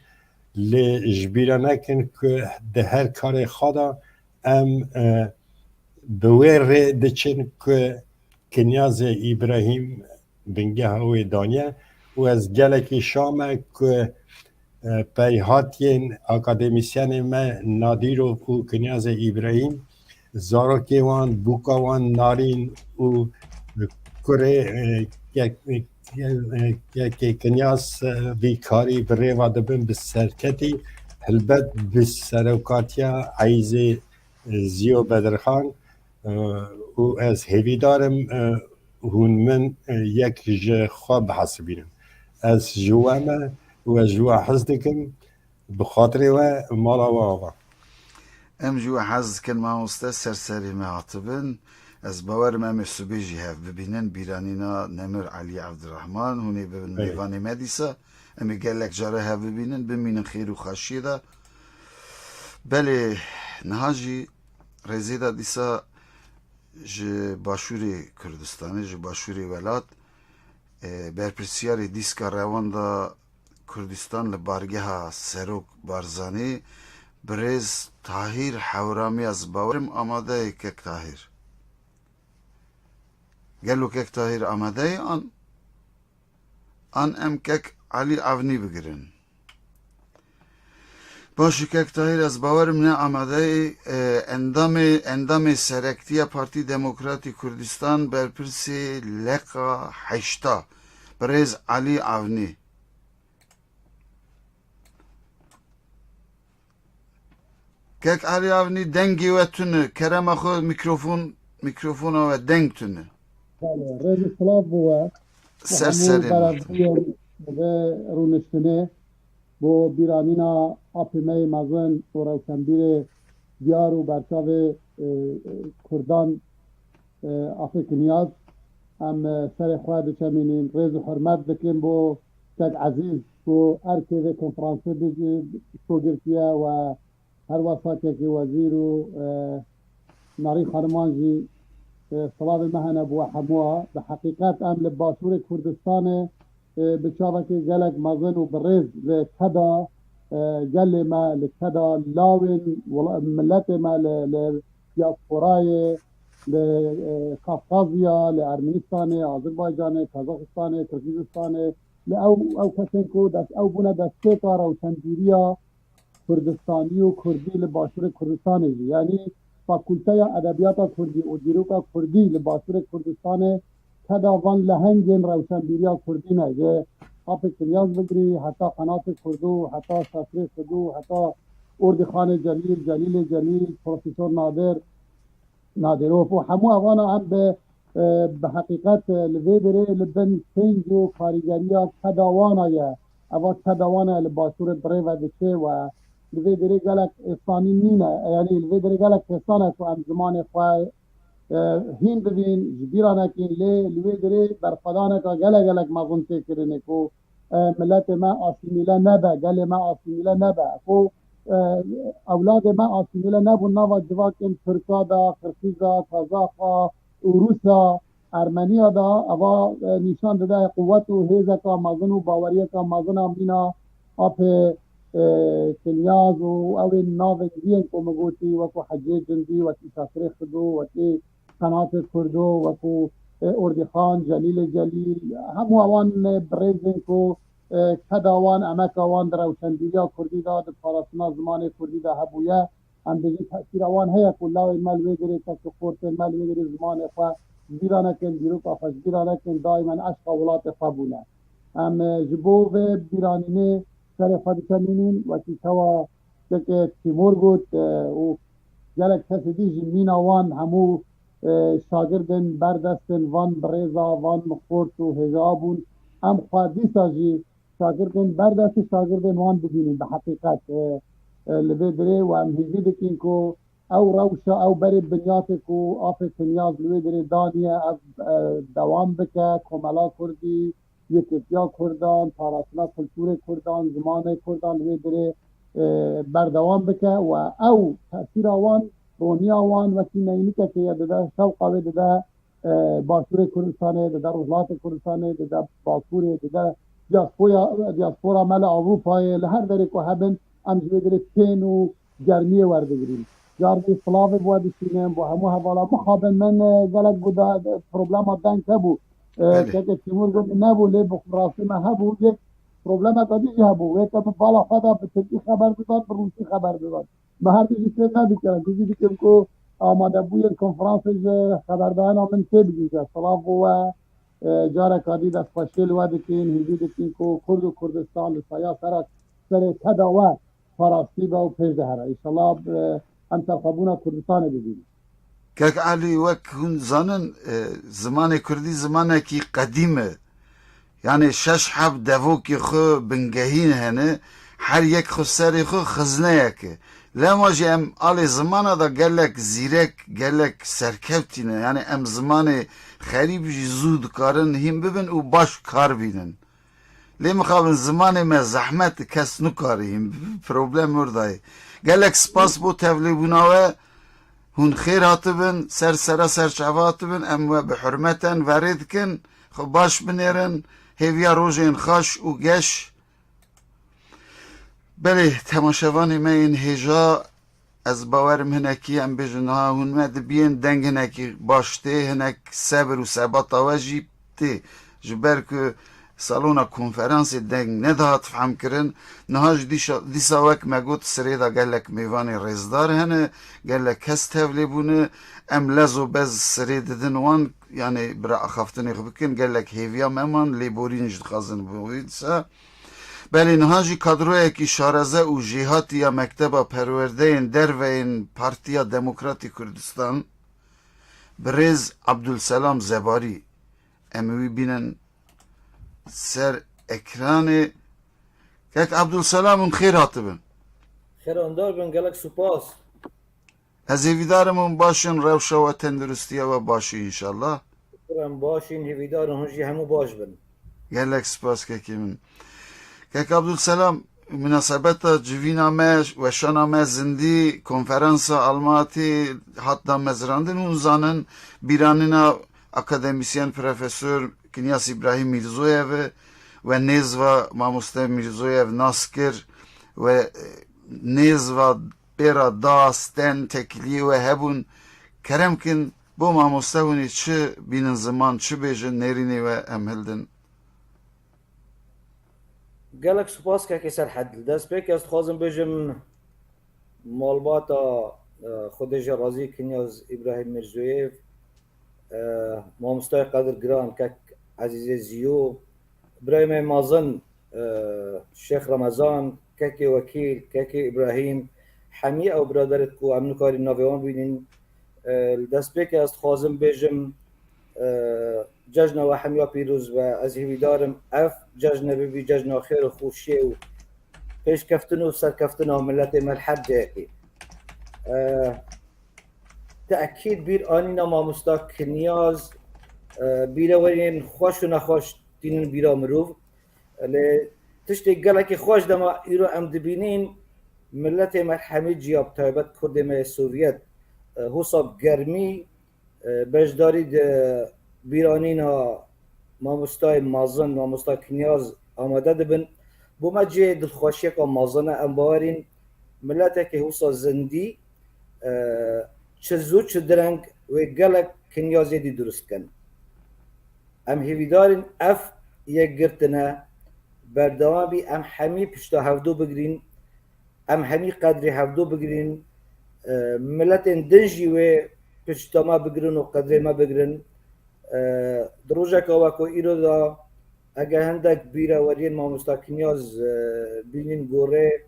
lê ji bîra nekin ku di her karê xwe de em, e, bi wê rê diçin ku Kinyazê Îbrahîm bingeha wê daniye û ez gelekî şa me ku, e, peyhatiyên akademîsyenê me Nadîrov û Kinyazê Îbrahîm, zarokê wan, bûka wan Narîn û kurê, e, kek-, e, kekê Kinyaz, e, vî karî bi rêva dibin bi serketî, helbet bi serokatiya Eyzê, e, Ziyo Bedirxan, e, û ez hêvîdar im, e, hûn min, e, yek ji xwe bihesibînin. Ez ji we me û ez ji we hez dikim. Bi xatirê we, mala we ava. Em ji we hez dikin, mamoste, ser serê me hatibin. Ez bawerim em ê sibê jî hev bibînin. Bîranîna Nemir Elî Evdirehman, hûn ê bibin Belê. Mêvanê me dîsa. Em ê gelek care hev bibînin, bimînin xêr û xweşiyê de. Belê, niha jî rêzê de dîsa ji Başûrê Kurdistanê, ji Başûrê welat, e, berpirsiyarê Dîska Rewanda Kurdistan li bargeha Serok Barzanî, birêz Tahîr Hewramî, ez bawerim amade ye kek Tahîr. Gelo kek Tahîr amade ye an, an em kek Elî Avnî bigirin? Baş e kek Tahîr, ez bawerim ne amade ye, e, endamê, endamê serektiya Partî Demokratî Kurdistan, berpirsê leqa heşta, birêz Elî Avnî. Kek Elî Avnî, dengê we tune, kerema xwe, mîkrofon, mîkrofona we deng tune. Belê, rêz û silav bo we. Ser Hemû serê me. Bereviyên vê rûniştinê bo bîranîna apê me yê mezin û rewşenbîrê diyar û berçavê, e, e, Kurdan, e, Afê Kinyaz, em, e, serê xwe diçemînin, rêz û hurmet dikin bo kek Ezîz ku erkê vê konferansê bi, bi, şo girtiye we her wesa kekê wezîr û, e, Narîn Xaniman jî, e, silavê me hene bo we hemûa. Bi heqîqet em li Başûrê Kurdistanê, e, bi çavekê gelek mezin û bi rêz li keda, e, gelê me, li keda lawên wela-, miletê me li, li diasporayê, li, e, Kafkazya, li Ermenistanê, Azerbaycanê, Kazaxistanê, Kirgizistanê, li ew, ew kesên ku dest, ew bûne destpêka rewşenbîriya Kurdistanî û Kurdî li Başûrê Kurdistanê jî. Yanî Fakulteya Edebiyata Kurdî û Dîroka Kurdî li Başûrê Kurdistanê keda van lehengên rewşenbîriya Kurdî ne. Ji Apê Kinyaz bigirî, heta Qenatê Kurdû, heta Şaşirê Xidû, heta Ordîxanê Celîl, Celîlê Celîl, Profesor Nadir, Nadirov û hemû evana em bi, e, bi heqîqet, e, li vê derê li bin pênc û karîgeriya keda wana ye. Eva keda wana ye li Başûrê bi rê ve diçe we li vê derê gelek êsanî nîne. Yanî li vê derê gelek hêsan e ku em zimanê xwe, e, hîn bibîn, ji bîra nekin, lê li wê derê berxwedaneka gelek gelek mezin tê kirinê ku e, miletê me asîmîle nebe, gelê me asîmîle nebe. Ku, e, ewladê me asîmîle nebûn nava civakên Tirka de, Qirxîza, Kazaxa, Rûsa, Ermeniya de, eva, e, nîşan dide quwet û hêzeka mezin û baweriyeka mezin a mîna apê, e, Kinyaz û ew ê navên dî yên ku min gotî, wekû Hecê Cindî, wekî Şakirê Xido, wekî Qenatê Kurdo, wekû, e, Ordîxan, Celîlê Celîl, hemû ewan, e, birêzên ku, e, keda wan, emeka wan di rewşenbîriya kurdî de, di parastina zimanê kurdî de hebûye. Em dibêjin tesîra wan heye ku lawên me li wê derê, kes û xortên me li wê derê zimanê xwe ji bîra nekin, dîroka xwe ji bîra nekin, daîmen eşqa welatê xwe bûne. Em, e, ji bo vê bîranînê serê xwe dikemînin, wekî çawa kekê Tîmur got, e, û gelek kesê dî ji mîna wan hemû, e, şagirdên berdestên van birêza, van xort û hêja bûn. Em xwe dîsa jî şagirdên berdestî şagirdên wan bibînin bi heqîqet, e, e, li vê dirê û em hêvî dikin ku ew rewşa, ew berê binyatê ku Afê Kinyaz li wê dirê daniye, ev, e, dewam bike, komela kurdî, yekêtiya kurdan, parastina kulturê kurdan, zimanê kurdan li wê dirê, e, berdewam bike û ew tesîra wan, roniya wan wekî neynikekê ye dide, şewqa wê dide, e, Başûrê Kurdistanê, dide Rojhilatê Kurdistanê, dide Bakurê, dide diaspora, diaspora me li Ewropayê, li her derê ku hebin, em ji wê dirê tên û germiyê werdigirîn. Carî silavê bo we dişînim, bo hemû hevala mixabin min, e, gelek guda, problema deng hebû. E, Belê. Keke Tîmur got min nebû, lê bi rastî me hebû, yek problemeka dî jî hebû. Wê ke min bala xwe da bi tirkî xeber didan, bi rûsî xeber didan. Me her tiştî fêm nedikir. Em hêvî dikin ku amadebûyên konferansê ji xeberdayena min têbigihîje. Silav bo we, e, careka dî destxweşiyê li we dikin, hêvî dikin ku Kurd û Kurdistan li saya sera serê keda we parastî be û pêş de here. Înşallah, e, em serxwebûna Kurdistanê bibînin. Kek Elî, wek hûn zanin, e, zimanê kurdî zimanekî qedîm e. Yanê şeş heb devokê xwe bingehîn hene, her yek xwe serê xwe xizneyek e. Lema jî em alê zimana da gelek zîrek, gelek serkevtî ne. Yanê em zimanê xerîb jî zû dikarin hîn bibin û baş kar bînin. Lê mixabin zimanê me zehmet, kes nikare hîn bibe, problem orada ye. Gelek spas bo tevlêbûna we. Hûn xêr hatibin, ser sera ser çava hatibin, em we bi hurmeten verê dikin, xwe baş binêrin, hêviya rojên xweş û geş. Belê, temaşevanê me yên hêja, ez bawerim hinekî em bêjin, ha, hûn me dibiyên deng hinekî baş tê, hinek sebir û sebata we jî tê. Ji ber ku salona konferansê deng nedihat fehmkirin, niha jî dîşa-, dîsa wek me got, sirê de gelek mêvanê rêzdar hene, gelek kes tevlê bûne, em lez û bez sirê didin wan, yanê bira axaftinê xwe bikin, gelek hêviya me man, lêborîn jî dixwazin bo wî dîsa. Belê niha jî kadroyekî şareze û jêhatî ya Mekteba Perwerdeyên Derve yên Partiya Demokratî Kurdistan, birêz Abdulselam Zebarî, em ê wî bînin ser ekranê. Kek Abdulselam, hûn xêr hatibin. Xêrandar bin, gelek spas. Ez hêvîdar im hûn baş in, rewşa we, tenduristiya we baş e înşallah. Em baş in, hêvîdar in hûn jî hemû baş bin. Gelek spas kekê min. Kek Abdulselam, minasebeta civîna me, weşana me zindî, konferansa Almatî hat damezrandin, hûn zanin, bîranîna akademîsyen profesor Kinyas Îbrahîm Mîrzoyev e, we nêz va mamoste Mîrzoyev nas kir, we, e, nêz va pêra da, sten, tekiliyê we hebûn. Kerem kin, bo mamoste hûn ê çi bînin ziman, çi bêjin, nêrînê we em hildin. Gelek spas kekê Serhed. Li destpêkê ez dixwazim bêjim malbata, e, Xwedê ji razî Kinyaz Îbrahîm Mîrzoyev, e, mamostayê qedirgiran kek Ezîzê Ziyo, birayê me mezin, e, Şêx Remezan, kekê Wekîl, kekê Îbrahîm, hemî ew biraderê ku em nikarîn navê wan bînin, e, li destpêkê ez dixwazim bêjim, e, cejna we hemiya pîroz be. Ez hêvîdar im ev cejne bibî cejna xêr û xweşiyê û pêşkeftin û serkeftina miletê me li her cihekî. E, Tekîd bîr anîna mamosta Kinyaz, e, bîrewerên xweş û nexweş tînin bîra mirov. Lê tiştê gelekî xweş dema îro em dibînîn, miletê me hemî ciya, bi taybet Kurdê me yê Sovyet, e, husa bi germî, e, beşdarî di bîranîna mamostayê mezin, mamosta Kinyaz amade dibin. Bo me cihê dilxweşiyeka mezin e, em bawerîn miletekî husa zindî, e, çi zû çi direng wê gelek Kinyazê dî durust kin. Em hêvîdarîn ev yekgirtine berdewam bî, em hemî pişta hevdû bigirîn, em hemî qedrê hevdû bigirîn, e, miletên din jî wê pişta me bigirin û qedrê me bigirin. E, di rojeka weko îro de, eger hindek bîreweriyên mamosta Kinyaz, e, bînîn gorê,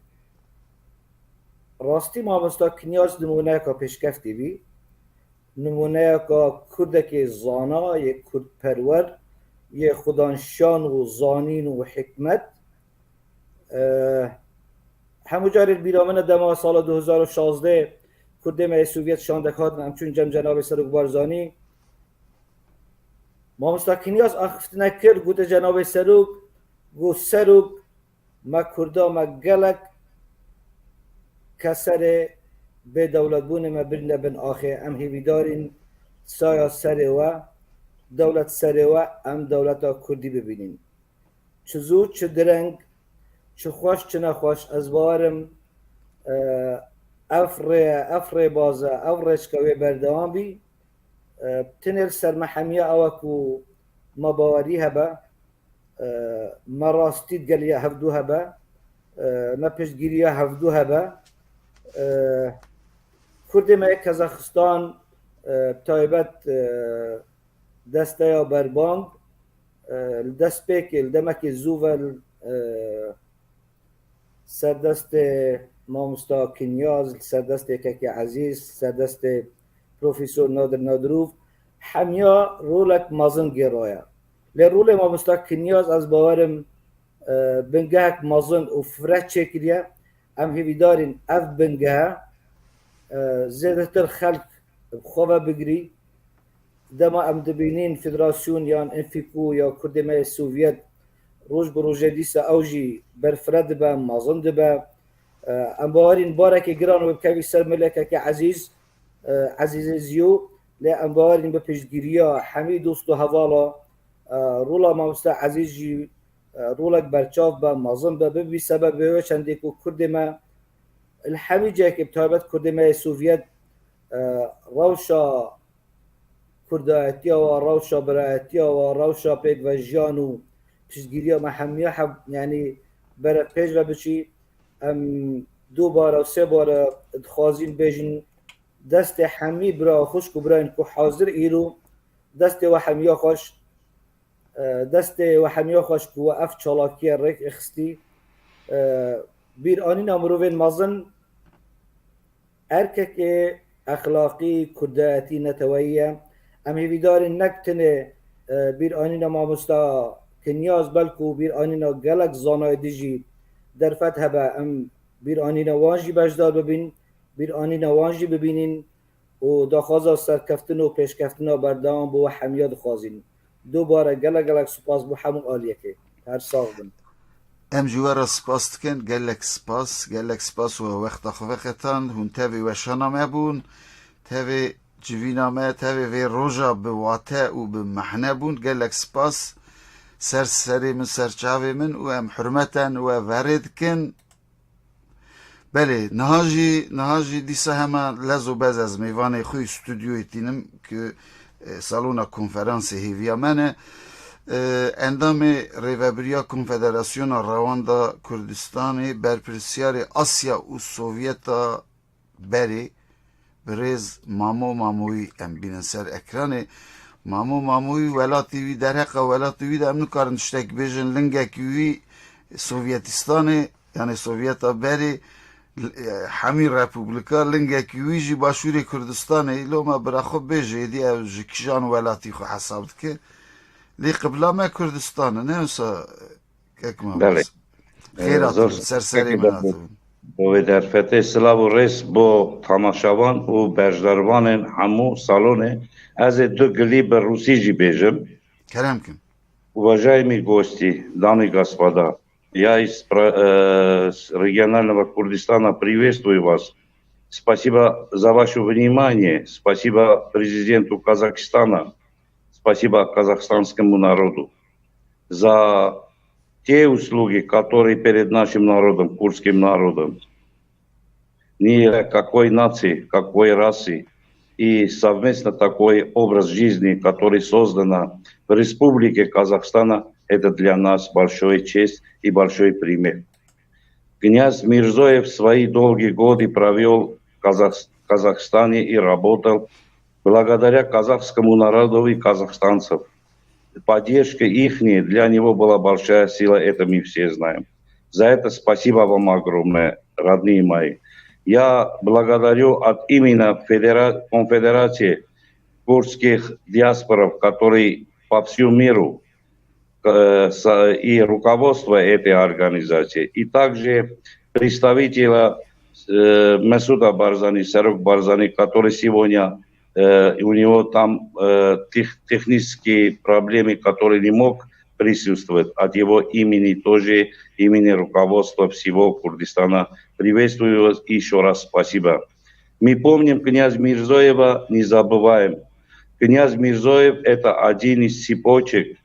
rastî mamosta Kinyaz nimûneyeka pêşkeftî bî. Nimûneyeka Kurdekê zana, yê Kurdperwer, yê xudan şan û zanîn û hikmet. E, hemû carê bîra min e dema sala du hezar û şazdeh Kurdê me yê Sovyet şandek hatin, em çûn cem cenabê Serok Barzanî. Mamosta Kinyaz axiftine kir, gote cenabê Serok, got, Serok, me Kurda me gelek keserê bê dewletbûnê me birîne bin axê. Em hêvîdarîn saya serê we, dewlet serê we, em dewleta Kurdî bibînîn. Çi zû, çi direng, çi xweş, çi nexweş, ez bawerim, e, ev rê, ev rêbaz e, ev rêçka wê berdewam bî. E, tenê li ser me hemiya ew e ku me bawerî hebe, e, me rastî digeliya hevdû hebe, e, me piştgiriya hevdû hebe. E, Kurdê me yê Kazaxistan, e, bi taybet, e, desteya berbang, e, li destpêkê, li demekê zû ve, e, ser destê mamosta Kinyaz, li ser destê Kekê Ezîz, li ser destê Profesor Nadir Nadirov, hemiya rolek mezin gêraye. Lê rolê mamosta Kinyaz, ez bawerim, e, bingehek mezin û fireh çêkiriye. Em hêvîdarîn ev bingehe, e, zêdetir xelk bi xwe ve bigirî. Dema em dibînîn federasyon yan înfîku ya Kurdê me yê Sovyet roj bi rojê dîsa ew jî berfireh dibe, mezin dibe. E, em bawerîn barekê giran wê bikevî ser milekeke ezîz, e, Ezîzê Ziyo, lê em bawerîn bi piştgiriya hemî dost û hevala, e, rola mamosta Ezîz jî, e, rolek berçav be, mezin be, bibî sebebê wê çendê ku Kurdê me li hemî cihekê, bi taybet Kurdê me yê Sovyet, e, rewşa kurdayetiya wa, rewşa birayetiya wa, rewşa pêkvejiyan û piştgiriya me hemiya heb, yanî bere pêş ve biçî. Em du bare û sê bare dixwazîn bêjin destê hemî bira xwişk û birayên ku hazir îro, destê we hemiya xweş, e, destê we hemiya xweş ku we ev çalakiye rêk xistî. E, bîranîna mirovên mezin erkekê exlaqî, kurdayetî, neteweyî ye. Em hêvîdarîn nek tenê, e, bîranîna mamosta Kinyaz, belku bîranîna gelek zanayê din jî derfet hebe, em bîranîna wan jî beşdar bibîn, bîranîna wan jî bibînîn û daxwaza serkeftin û pêşkeftina berdewam bo we hemiya dixwazîn. Dubare gelek gelek spas bo hemû aliyekê. Her sax bin. Em ji we re spas dikin. Gelek spas, gelek spas we wexta xwe veqetand. Hûn tevî weşana me bûn, tevî civîna me, tevî vê roja bi wate û bi mehne bûn. Gelek spas. Ser serê min, ser çavê min û em hurmeten we verê dikin. Belê, niha jî, niha jî dîsa hema lez û bez ez mêvanê xwe yê stûdyoyê tînim ku, e, salona konferansê hêviya me ne. E, endamê Rêvebiriya Konfederasyona Rewanda Kurdistanê, berpirsiyarê Asya û Sovyeta berê, birêz Mamo Mamoyî em bînin ser ekranê. Mamo Mamoyî welatê wî, derheqa welatê wî de em nikarin tiştek bêjin, lingekî wî Sovyetistanê, yanî Sovyeta berê, e, hemî republika, lingekî wî jî Başûrê Kurdistanê. Îlo me bira xwe bêje, êdî ew ji kijan welatî xwe hesab dike. Lê qibla me Kurdistan e, ne wisa kek me Belê. Xêr Ee, hatin, zor ser serê spas min hatin. Bo vê derfetê silav û rêz bo tamaşavan û beşdarvanên hemû salonê. Ez ê du gilî bi rûsî jî bêjim. Kerem kin. Уважаемые гости, дамы и господа, я из пра- э, с регионального Курдистана приветствую вас. Спасибо за ваше внимание, спасибо президенту Казахстана, спасибо казахстанскому народу за те услуги, которые перед нашим народом, курдским народом, ни какой нации, какой расы, и совместно такой образ жизни, который создана в Республике Казахстана, это для нас большой честь и большой пример. Князь Мирзоев свои долгие годы провёл в Казах- Казахстане и работал благодаря казахскому народу и казахстанцев. Поддержка ихняя для него была большая сила, это мы все знаем. За это спасибо вам огромное, родные мои. Я благодарю от имени Федера- Конфедерации курдских диаспоров, которые по всему миру э, со- и руководство этой организации, и также представителя э, Месуда Барзани, Сарок Барзани, который сегодня э, у него там э, тех- технические проблемы, который не мог присутствовать. От его имени тоже, имени руководства всего Курдистана приветствую вас и еще раз спасибо. Мы помним князь Мирзоева, не забываем. Князь Мирзоев — это один из цепочек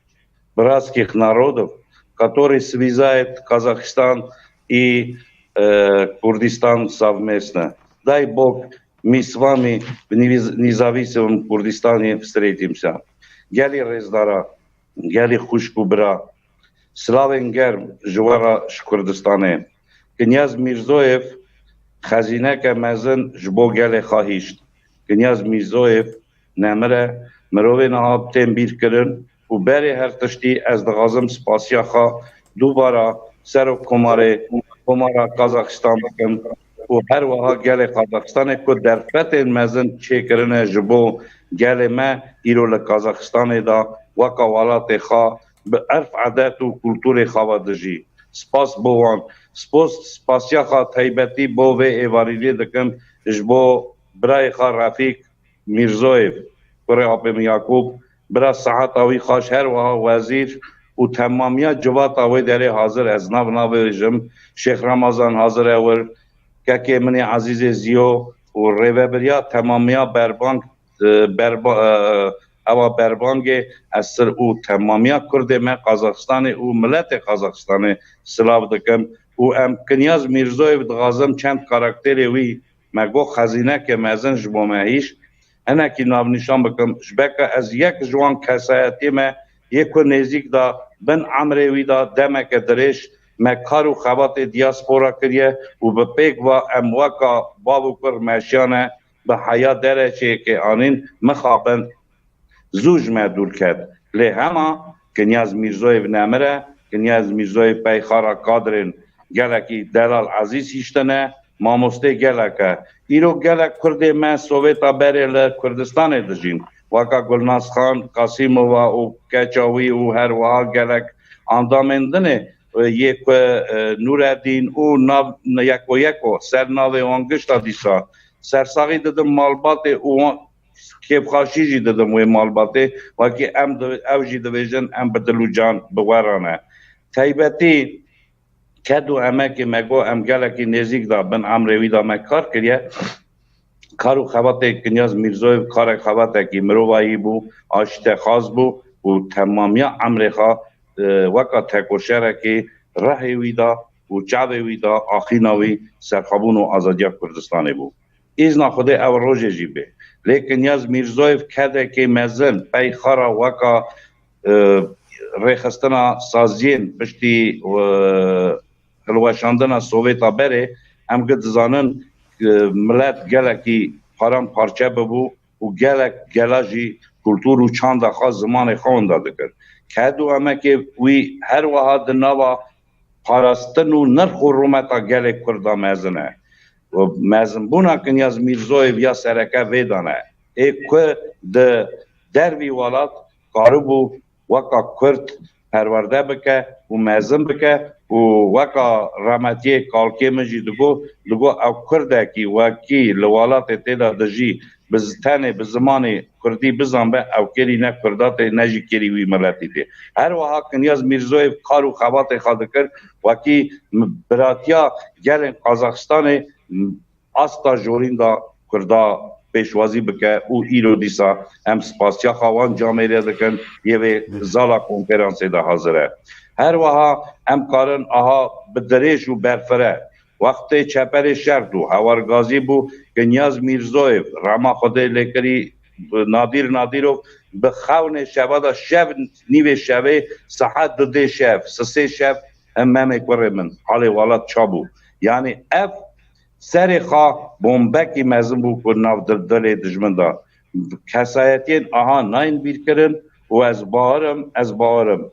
братских народов, который связает Казахстан и э, Курдистан совместно. Дай Бог, мы с вами в невиз- независимом Курдистане встретимся. Gelê rêzdara, gelê xwişk û bira, silavên germ ji we re ji Kurdistanê. Knyaz Mîrzoyev xezîneke mezin ji bo gelê xwe hişt. Knyaz Mîrzoyev nemire, mirovên a tên bîrkirin û berê her tiştî ez dixwazim spasiya xwe dubara Serok Komarê Komara Kazaxistan bikim û her wiha gelê Kazaxistanê ku derfetên mezin çêkirine ji bo gelê me, îro li Kazaxistanê de weka welatê xwe bi erf, edet û kulturê xwe ve dijî. Spas bo wan. Spas, spasiya xwe taybetî bo vê êvarînê dikim ji bo birayê xwe Refîk Mîrzoyev, kurê apê min Yakûb, bira seheta wî xweş, her wiha wezîr û temamiya civata wê derê hazir, ez nav navêjim, Şêx Remezan hazir e wir, kekê min ê ezîzê Ziyo û rêvebiriya temamiya berbank, e, berba, e, ewa berbangê ez sir û temamiya Kurdê me Qazaxistanê û miletê Qazaxistanê silav dikim û em Kinyaz Mîrzoyev dixwazim çend karakterê wî me got xezîneke mezin ji bo me hîş. Hinekî navnîşan bikim, ji beka ez yek ji wan kesayetiyê me yê ku nêzîk de bin emrê wî de demeke dirêj me kar û xebatê diaspora kiriye û bi pêk ve em weka bav û kur meşiyane bi heya dereçeyekê anîn mixabin. Zû ji me dûr ket. Lê hema Kinyaz Mîrzoyev nemire, Kinyaz Mîrzoyev peyxara kadrên gelekî delal ezîz hiştine, mamostê gelek e. Îro gelek Kurdê me Sovêta berê li Kurdistanê dijîn. Weka Gulnaz Xan Kasîmova û keça wî û her wiha gelek andamên dinê, e, yê ku, e, Nûredîn û nav yeko yeko ser navê wan gişta dîsa sersaxî didim malbatê û wan kêfxaşî jî didim wê malbatê, wekî em di- ew jî divêjin em bi dil û can bi we re ne. Taybetî ked û emekê me got em gelekî nêzîk de bin emrê wî de me kar kiriye. Kar û xebatê Kinyaz Mîrzoyev karek xebatekî mirovayî bû, aştexaz bû û temamiya emrê xwe, e, weka tekoşerekî rehê wî de û çavê wî de axîna wî serxwebûn û azadiya Kurdistanê bû. Îzna Xwedê ew rojê jî bê. Lê Kinyaz Mîrzoyev kedekê mezin pey xwe re weka, e, rêxistina saziyên piştî, e, hilweşandina Sovêta berê, em gi dizanin, e, milet gelekî paramparçe bibû û gelek gela jî kultur û çanda xwe, zimanê xwe winda dikir. Ked û emekê wî her wiha di nava parastin û nirx û rûmeta gelê Kurda mezin e. Û mezinbûna Kinyaz Mîrzoyev ya sereke vê de ne. Ê ku di dervî welat karibû weka Kurd perwerde bike û mezin bike û weka rahmetiyê kalkê min jî digot, digot ew kurdekî wekî li welatê tê de dijî bi zi-, tenê bi zimanê kurdî bizanbe, ew kêrî ne kurda tê ne jî kêrî wî miletî tê. Her wiha Kinyaz Mîrzoyev kar û xebatê xwe dikir, wekî biratiya gelên Qazaxistanê asta jorîn da kurda pêşwazî bike û îro dîsa em spasiya xwe wan camêrê dikin yê vê zala konferansê de hazir e. Her wiha em karin aha bi dirêj û berfire wextê çeperê şert û hewargazî bû, Kinyaz Mîrzoyev rema Xwedê lê kirî Nadîr Nadîrov bi xewnê şeva de şev nîvê şevê saet dudê şev, sisê şev, em Memê kurê min, halê welat ça bû? Yanî ev serê xwe bombekî mezin bû ku nav dil-, dilê dijmin de. Kesayetiyên aha nayên bîrkirin û ez bawerim, ez bawerim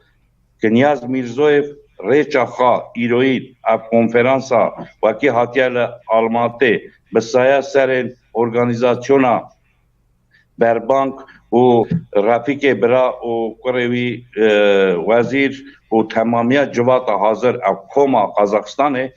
Kinyaz Mîrzoyev rêça xwe îroyîn ev konferansa wekî hatiye li Almatê bi saya serên organîzasyona berbank û Refîkê bira û kurê wî, e, wezîr û temamiya civata hazir ev koma Qazaxistanê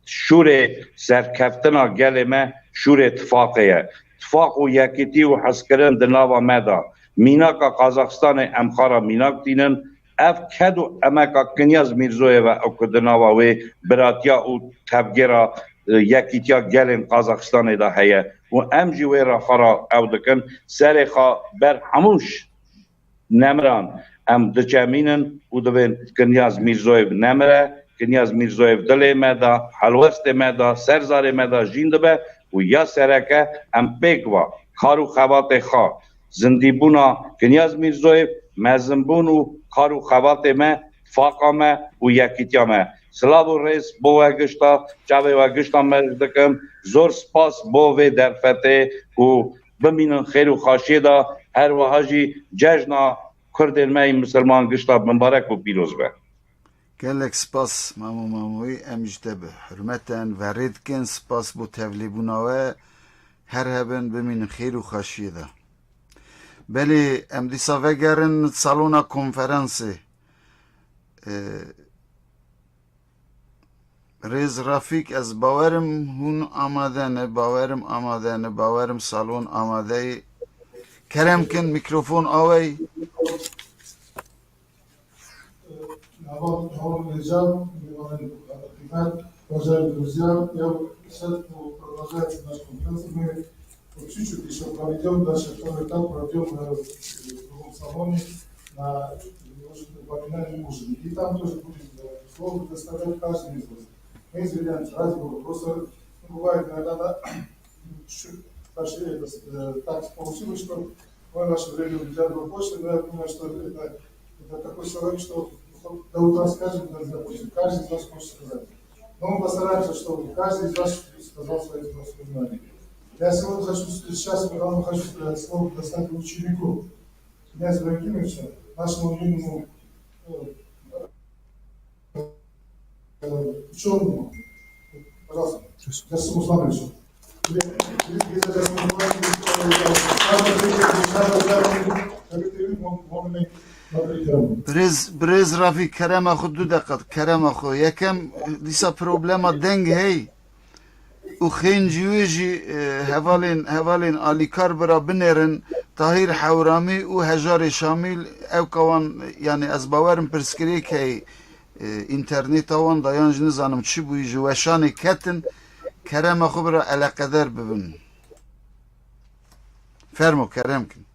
şûrê serkeftina gelê me şûrê tifaqê ye. Tifaq û yekîtî û hezkirin di nava me de. Mînaka Qazaxistanê em xwe re mînak tînin. Ev ked û emeka Kinyaz Mîrzoyev e ku di nava wê biratiya û tevgera, e, yekîtiya gelên Qazaxistanê de heye û em jî wê re xwe re ew dikin. Serê xwe ber hemû ş-, nemiran em diçemînin û dibên Kinyaz Mîrzoyev nemire, Kinyaz Mîrzoyev dilê me de, helwestê me de, serzarê me de jîn dibe û ya sereke em pêk ve kar û xebatê xwe, zindîbûna Kinyaz Mîrzoyev, mezinbûn û kar û xebatê me, tifaqa me û yekîtiya me. Silav û rêz bo we gişta, çavê we gişta me dikim. Zor spas bo vê derfetê û bimînin xêr û xaşiyê de. Her wiha jî cejna Kurdên me yî misilman gişta bimbarek û pîroz be. Gelek spas Mamo Mamoyî, em ji te bi hurmeten verê dikin, spas bo tevlîbûna we, her hebin bimînin xêr û xweşiyê de. Belê, em dîsa vegerin salona konferansê. Ee, Rêz Refîk, ez bawerim hûn amade ne, bawerim amade ne, bawerim salon amade ye. Kerem kin, mîkrofon awey. Nava, nava Mircan, Mircan Hikmet, Hoca Mircan, ya set bu proje nas konferans me, o çiçu ki so provedyon da se to ta provedyon na saloni na Bavina Limuzin. I tam to se bude slovo da stavlja každi izlaz. Ne izvedem razgovor prostor, buvaju da da da Ш-, значит, это, э, так получилось, что мы в наше время взяли почту, но я думаю, что это, это такой человек, что до утра скажем, да, допустим, каждый из нас хочет сказать. Но мы постараемся, чтобы каждый из нас сказал свои, свои знания. Я сегодня хочу, сейчас, потому хочу сказать слово достать ученику князя Владимировича, нашему юному, э, Учёному. Пожалуйста. Джасим Усмановичу. Birêz, birêz Rafîk, kerema xwe du deqe, kerema xwe. Yekem, dîsa problema deng hey. Û xêncî wê jî, e, hevalên, hevalên alîkar bira binêrin, Tahîr Hewramî û Hejarê Şamîl, ew ka wan, yanî ez bawerim pirsgirêk heye, e, înterneta wan da yan jî nizanim çi bûyî, ji weşanê ketin, kerema xwe bira eleqeder bibin. Fermo, kerem kin.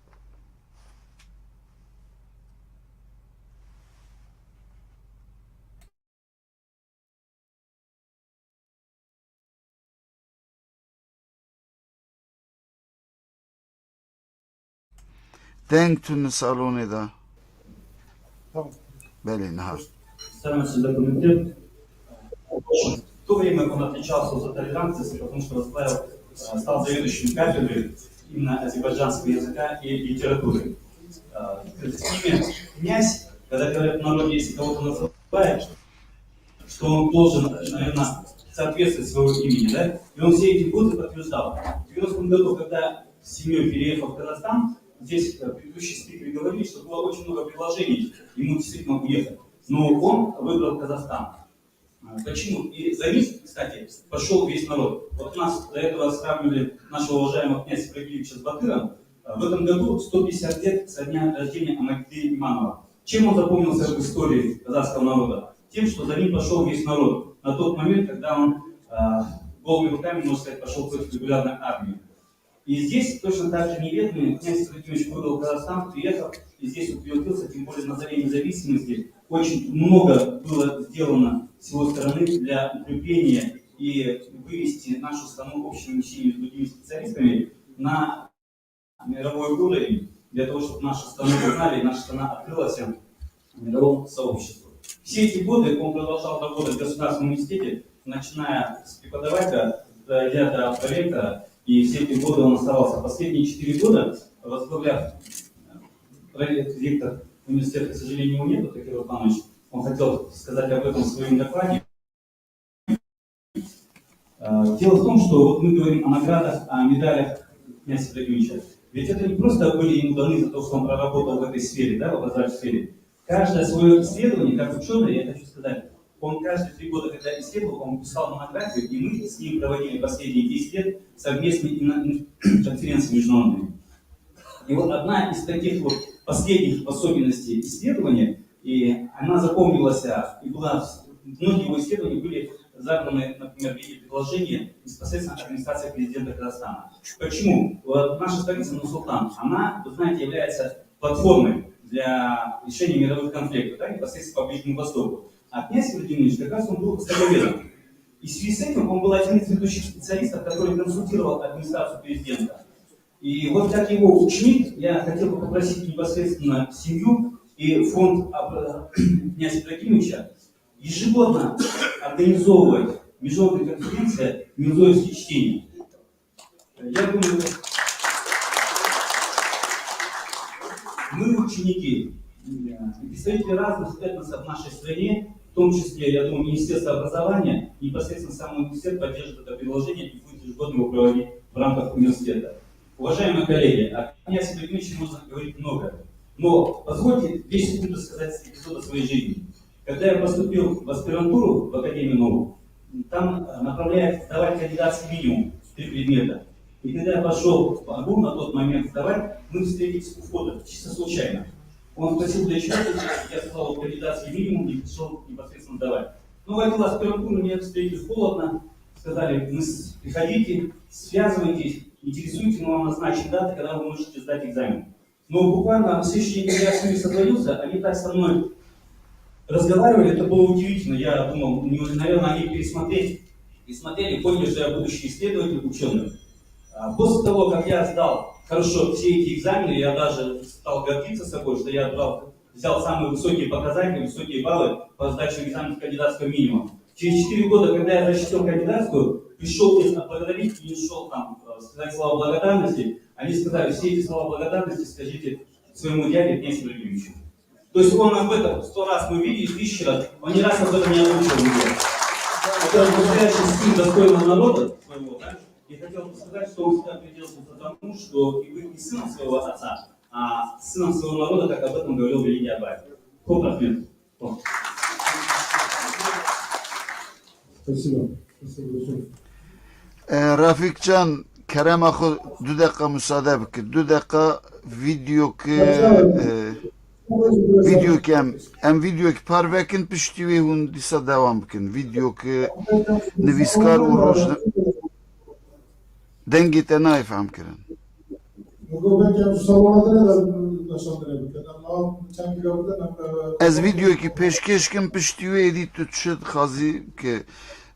Deng tune salonê de. Tamam. Belê, niha. Самое сюда комментарий. В то время он отличался за толерантность, потому что возглавил, э, стал заведующим кафедрой именно азербайджанского языка и литературы. Э, имя князь, когда говорят в народе, если кого-то называют, что он должен, наверное, соответствовать своего имени, да? И он все эти годы подтверждал. В девяностом году, когда с семьей переехал в Казахстан, здесь, э, предыдущие спикеры говорили, что было очень много предложений ему действительно уехать. Но он выбрал Казахстан. А, почему? И за ним, кстати, пошел весь народ. Вот нас до этого сравнивали нашего уважаемого князя Ибрагимовича с Батыром. А, в этом году сто пятьдесят лет со дня рождения Амагиды Иманова. Чем он запомнился в истории казахского народа? Тем, что за ним пошел весь народ на тот момент, когда он, а, голыми руками, можно сказать, пошел против регулярной армии. И здесь точно так же неведомый князь Владимирович выбрал Казахстан, приехал, и здесь утвердился, тем более на заре независимости. Очень много было сделано с его стороны для укрепления и вывести нашу страну общими усилиями с другими специалистами на мировой уровень, для того, чтобы нашу страну узнали, и наша страна открылась мировому сообществу. Все эти годы он продолжал работать в Государственном университете, начиная с преподавателя, дойдя до проректора, и все эти годы он оставался. Последние четыре года, возглавляв, э, проректор университета, к сожалению, его нету, Тахир Русланович, он хотел сказать об этом в своем докладе. Э, дело в том, что вот мы говорим о наградах, о медалях князя Ибрагимовича. Ведь это не просто были ему даны за то, что он проработал в этой сфере, да, в образовательной сфере. Каждое свое исследование, как ученый, я хочу сказать, он каждые три года, когда исследовал, он писал монографию, и мы с ним проводили последние десять лет совместные и на- конференции международные. И вот одна из таких вот последних в особенности исследований, и она запомнилась, а, и была, многие его исследования были заданы, например, в виде предложения непосредственно администрации президента Казахстана. Почему? Вот наша столица Нур-Султан, она, вы знаете, является платформой для решения мировых конфликтов, да, непосредственно по Ближнему Востоку. А князь Владимир Ильич как раз он был востоковедом. И в связи с этим он был один из ведущих специалистов, который консультировал администрацию президента. И вот как его ученик, я хотел бы попросить непосредственно семью и фонд об- князя Ибрагимовича ежегодно организовывать международные конференции «Мирзоевские чтения». Я думаю, мы, ученики, э, представители разных этносов в нашей стране, в том числе, я думаю, Министерство образования, непосредственно сам университет поддержит это предложение и будет ежегодно его проводить в рамках университета. Уважаемые коллеги, о князе Ибрагимовиче можно говорить много, но позвольте две секунды сказать с эпизода своей жизни. Когда я поступил в аспирантуру в Академию наук, там, э, направляют сдавать кандидатский минимум, три предмета. И когда я пошел в АГУ на тот момент сдавать, мы встретились у входа, чисто случайно. Он спросил, для чего ты здесь? Я сказал, вот кандидатский минимум, и пришел непосредственно сдавать. Ну, войду в аспирантуру, меня встретили холодно, сказали, мы с- приходите, связывайтесь, интересуйтесь, мы вам назначим даты, когда вы можете сдать экзамен. Но буквально на следующий день, когда я с ними созвонился, они так со мной разговаривали, это было удивительно. Я думал, ну, наверное, они пересмотреть и смотрели, поняли, что я будущий исследователь, ученый. А после того, как я сдал хорошо все эти экзамены, я даже стал гордиться собой, что я брал, взял самые высокие показатели, высокие баллы по сдаче экзамена кандидатского минимума. Через четыре года, когда я защитил кандидатскую, пришел их отблагодарить и не шел там э, сказать слова благодарности, они сказали, все эти слова благодарности скажите своему дяде Дмитрию Владимировичу. То есть он об этом сто раз мы видели, тысячи раз, он ни раз об этом не озвучивал нигде. Это настоящий сын достойного народа своего, да? И хотел бы сказать, что он всегда придерживался тому, что и вы и сыном своего отца, а сыном своего народа, как об этом говорил великий Абай. Хоп, Ахмед. Спасибо. Спасибо большое. E, Refîk Can, kerema xwe du deqa musade bike. Du deqa vîdyoke, e, vîdyoke em, em vîdyoke parve kin, piştî wê hûn dîsa dewam bikin. Vîdyoke nivîskar û rojne-, dengê te nayê fehmkirin. Ez vîdeoyekî pêşkêş kim, piştî wê êdî tu çi dixwazî ke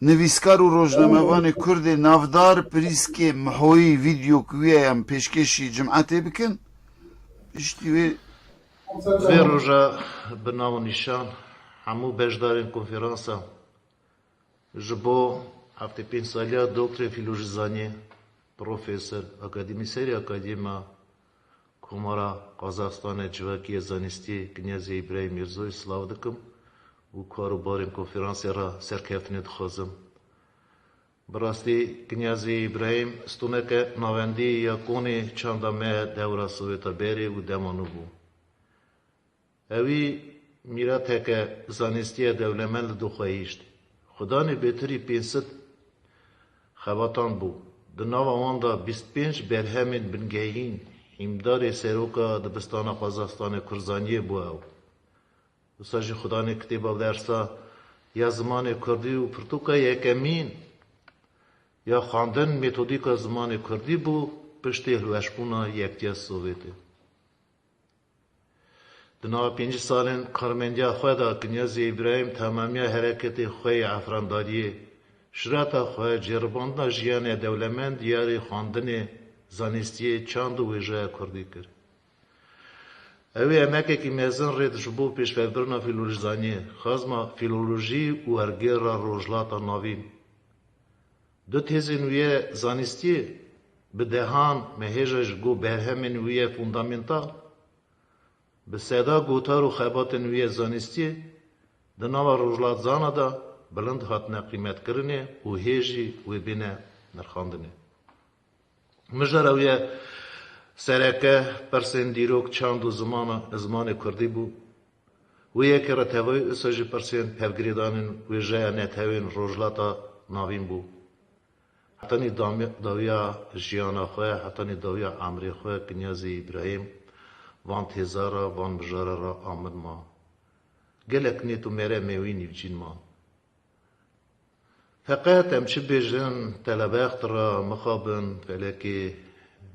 nivîskar û rojnamevanê Kurdê navdar Prîskê Mihoyî vîdeoyek wî ye em pêşkêşî cimetê bikin. Piştî wê. Vê roja bi nav û nîşan hemû beşdarên konferansa Ji bo heftê pênc saliya doktorê fîlolojî zanî, profesor, akademîserê Akademiya Komara Qazaxistanê Civakî yê Zanistî Kinyazê Îbrahîm Mîrzoyî silav dikim û kar û barên konferansê re serkeftinê dixwazim. Bi rastî Kinyazê Îbrahîm stûneke navendî ya konê çanda me dewra Soweta berê û dema nû bû. Ewî Mîrateke zanistî ye dewlemend li dixwehîşt. Xudanê bêtirî pênc sed xebatan bû. Di nava wan de bîst pênc berhemên bingehîn, hîmdarê seroka dibistana Qazaxistanê Kurzaniyê bû ew. Wisa jî xudanê kitêba dersa ya zimanê kurdî û pirtûka yekemîn ya xwendin metodîka zimanê kurdî bû piştî hilweşbûna Yektiya Sovyetê. Di nava pêncî salên karmendiya xwe de Kinyazê Îbrahîm temamiya hereketê xwe yê efrandariyê, şirata xwe, ceribandina jiyanê dewlemend diyarê xwendinê, zanistiyê, çand û wêjeya kurdî kir. Ew ê emekekî mezin rêt ji bo pêşvebirina fîlolojizaniyê, xazma fîlolojî û wergera Rojhilata Navîn. Du têzên wî yê zanistî bi dehan mehêja ji go berhemên wî yê fundamental, bi seda gotar û xebatên wî yê zanistî di nava rojhilatzana de bilind hatine qîmetkirinê û hê jî wê bêne nirxandinê. Mijara wî ye sereke pirsên dîrok, çand û zimana, zimanê kurdî bû. Wê yekê re tevayî usa jî pirsên pevgirêdanên wêjeya netewên Rojhilata Navîn bû. Hetanî dami-, dawiya jiyana xwe, hetanî dawiya emrê xwe Kinyazê Îbrahîm van têza re, van mijara re amid ma. Gelek nêt û meremê wî nîvcîn man. Feqet em çi bêjin, telebext ra mixabin, felekê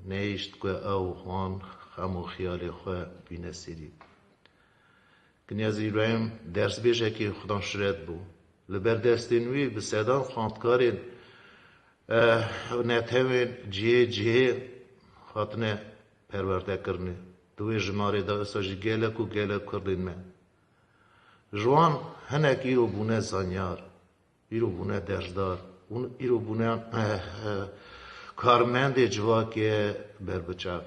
nehişt ku ew wan xem û xiyalê xwe bîne serî. Kinyazê Îbrahîm dersbêjekî xudanşiret bû. Li ber destên wî bi sedan xwendkarên, eh, netewên cihê cihê hatine perwerdekirinê. Di wê jimarê de usa jî gelek û gelek kurdên me. Ji wan hinek îro bûne zanyar, îro bûne dersdar û îro bûne, eh, eh, karmendê civakê berbiçav.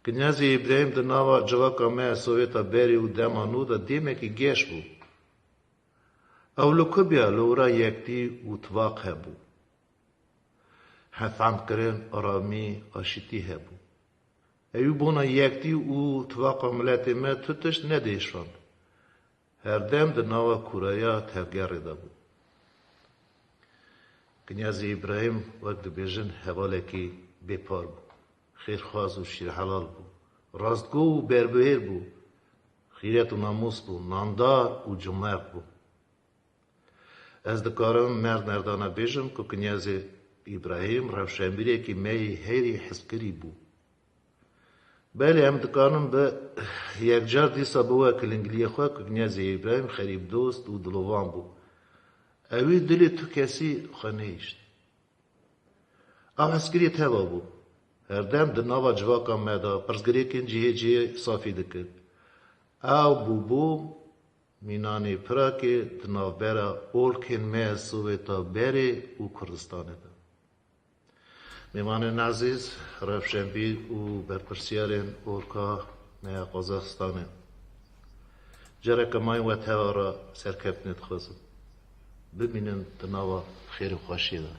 Kinyazê Îbrahîm di nava civaka me Sowêta berê û dema nû de dêmekî geş bû. Ew li ku bûya? Li wira yektî û tivaq hebû. Hevfemkirin, aramî, aşîtî hebû. Ewî bona yektî û tivaqa miletê me tu tişt nedêşand. Herdem di nava kûraya tevgerê de bû. Kinyazê Îbrahîm, wek dibêjin, hevalekî bêpar bû. Xêrxwaz û şîrhelal bû. Rastgo û berbihêr bû. Xîret û namûs bû. Nandar û cumert bû. Ez dikarim merd merdana bêjim ku Kinyazê Îbrahîm rewşenbîrekî me yê herî hizkirî bû. Belê, em dikarin bi yekcar dîsa biwe kilingiliyê xwe ku Kinyazê Îbrahîm xerîbdost û dilovan bû. Ewî dilê tu kesî xwe nehişt. Ew hezkirî teva bû. Herdem di nava civaka me de pirsgirêkên cihê cihê safî dikir. Ew bûbû mînanê pirakê di navbera olkên me Sowêta berê û Kurdistanê de. Mêvanên ezîz, rewşenbîr û berpirsiyarên olka me ya Qazaxistanê. Careke mayî we teva re serkeftinê dixwazim. Bimînin di nava xêr û xweşiyê de.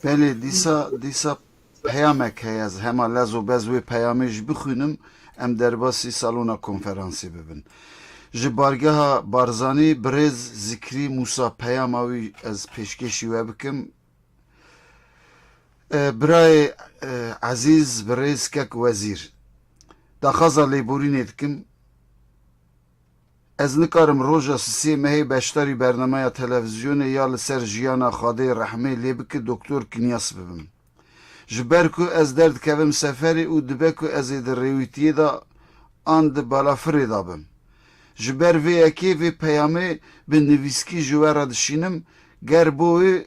Belê, dîsa, dîsa peyamek heye, ez hema lez û bez wê peyamê jî bixwînim, em derbasî salona konferansê bibin. Ji bargeha Barzanî birêz Zikrî Mûsa peyama wî ez pêşkêşî we bikim. E, birayê, e, ezîz, birêz kek wezîr, daxwaza lêborînê dikim. Ez nikarim roja sisê mehê beşdarî bernameya televîzyonê ya li ser jiyana Xwedê rehmê lê bike Doktor Kinyas bibim. Ji ber ku ez derdikevim seferê û dibe ku ez ê di rêwîtiyê de an di balafirê de bim. Ji ber vê yekê vê peyamê bi nivîskî ji we re dişînim, ger bo wê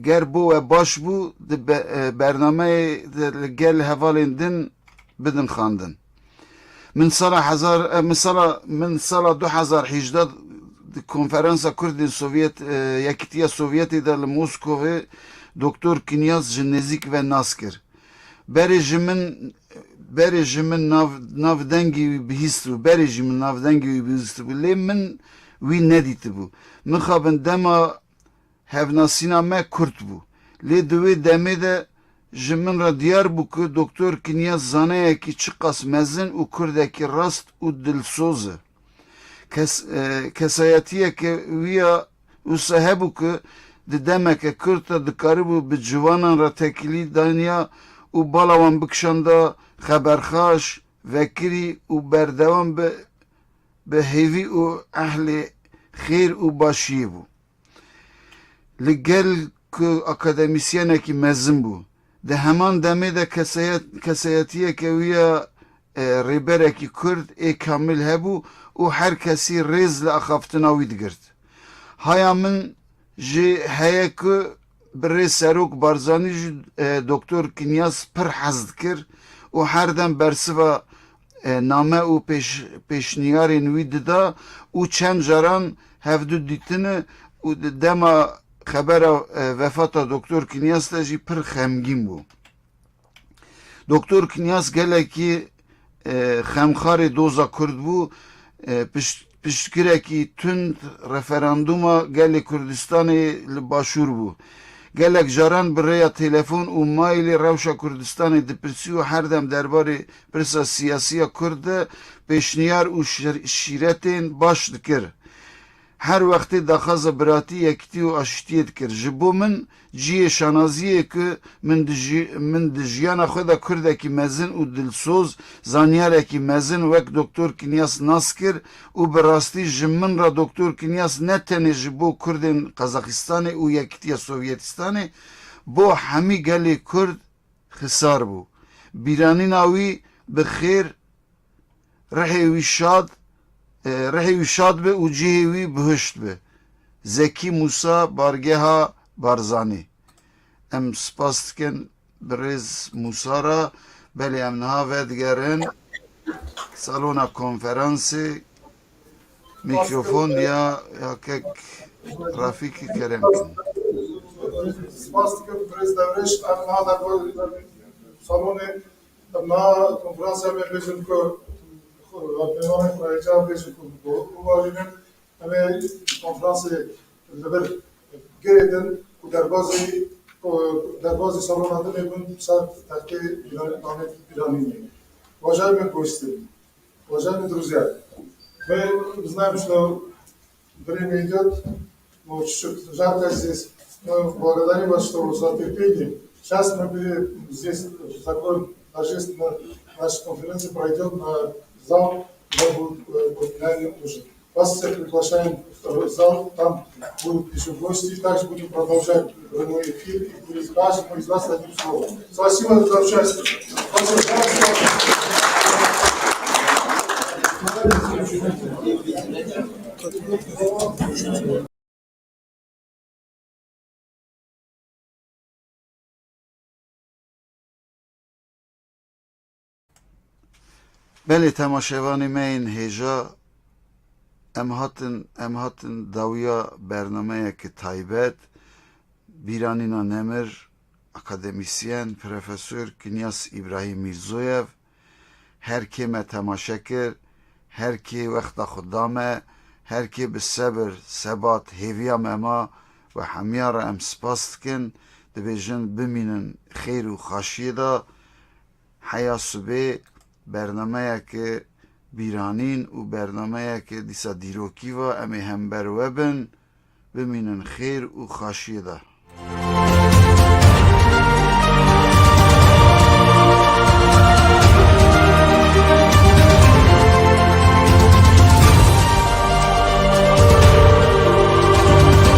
Ger bo we baş bû, di be-, e, bernameyê de li gel hevalên din bidin xwendin. Min sala hezar, e, min sala, min sala du hezar hîjdeh di Konferansa Kurdên Sovyet, e, Yekîtiya Sovyetê de li Moskovê Doktor Kinyas ji nêzîk ve nas kir. Berê ji min, berê ji min nav, navdengê wî bihîstibû, berê jî min navdengê wî bihîstibû, lê min wî nedîtibû. Mixabin dema hevnasîna me Kurd bû. Lê di wê demê de ji min re diyar bû ku Doktor Kinyas zaneyekî çiqas mezin û Kurdekî rast û dilsoz e. Kes-, e, kesayetiyeke wî ya wisa hebû ku di demeke kurt de dikaribû bi ciwanan re tekîlî daniya û bala wan bikişanda xeberxaş, vekirî û berdewam bi, bi hêvî û ehlê xêr û başiyê bû. Li gel ku akademîsyenekî mezin bû, di heman demê de kesayet-, kesayetiyeke wî ya, e, rêberekî Kurd ê kamil hebû û her kesî rêz li axaftina wî digirt. Haya min jî heye ku birêz Serok Barzanî ji, e, Doktor Kinyas pir hez dikir û her dem bersiva, e, name û pêş-, pêşniyarên wî dida û çend caran hevdu dîtine û di dema xebera, e, vefata Doktor Kinyas de jî pir xemgîn bû. Doktor Kinyas gelekî, e, xemxarê doza Kurd bû. E, pişt-, piştgirekî tund referandûma gelê Kurdistanê li Başûr bû. Gelek caran bi rêya telefon û mailê rewşa Kurdistanê dipirsî û her dem derbarê pirsa siyasî ya Kurd de pêşniyar û şir-, şîretên baş dikir. Her wextê daxwaza biratî, yekitî û aştiyê dikir. Ji bo min cihê şanaziyê ye ku min di ji-, min di jiyana xwe de Kurdekî mezin û dilsoz, zanyarekî mezin wek Doktor Kinyas nas kir û bi rastî ji min re Doktor Kinyas ne tenê ji bo Kurdên Qazaxistanê û Yekitiya Sovyetistanê, bo hemî gelê Kurd xisar bû. Bîranîna wî bi xêr, rihê wî şad, e, rihê wî şad be û cihê wî bihişt be. Zekî Mûsa, Bargeha Barzanî. Em spas dikin birêz Mûsa re. Belê, em niha vedigerin salona konferansê. Mîkrofon ya, ya kek Rafîkî kerem kin. Spas dikim birêz Dewrêş, em niha derbar salonê, em niha konferansa me bêjin ku, mêvanê xwe heyecan bêjin ku bi ku bibarînin. Em ê konferansê li vir girêdin ku derbazî, ku derbazî salona din ê bin ser teqê bîranê, namê bîranînê. Bajarê me goştin. Уважаемые друзья, мы знаем, что время идет, но чуть-чуть жарко здесь. Мы благодарим вас, что за терпение. Сейчас мы пере-, здесь закроем торжественно, наша конференция пройдет на зал, где будет, э, поминальный ужин. Вас всех приглашаем в второй зал, там будут еще гости, также будем продолжать прямой эфир, и будет каждому из вас одним словом. Спасибо за участие. Спасибо. Belê, temaşevanê me yên hêja, em hatin, em hatin dawiya bernameyeke taybet, bîranîna nemir, akademîsyen, profesor Kinyas Îbrahîm Mîrzoyev, her kê me temaşe kir, her kê wexta xwe da me, her kê bi sebir, sebat, hêviya me ma, we hemiya re em spas dikin, dibêjin bimînin xêr û xaşiyê de. Heya sibê bernameyeke bîranîn û bernameyeke dîsa dîrokî ve em ê hember we bin, bimînin xêr û xaşiyê de.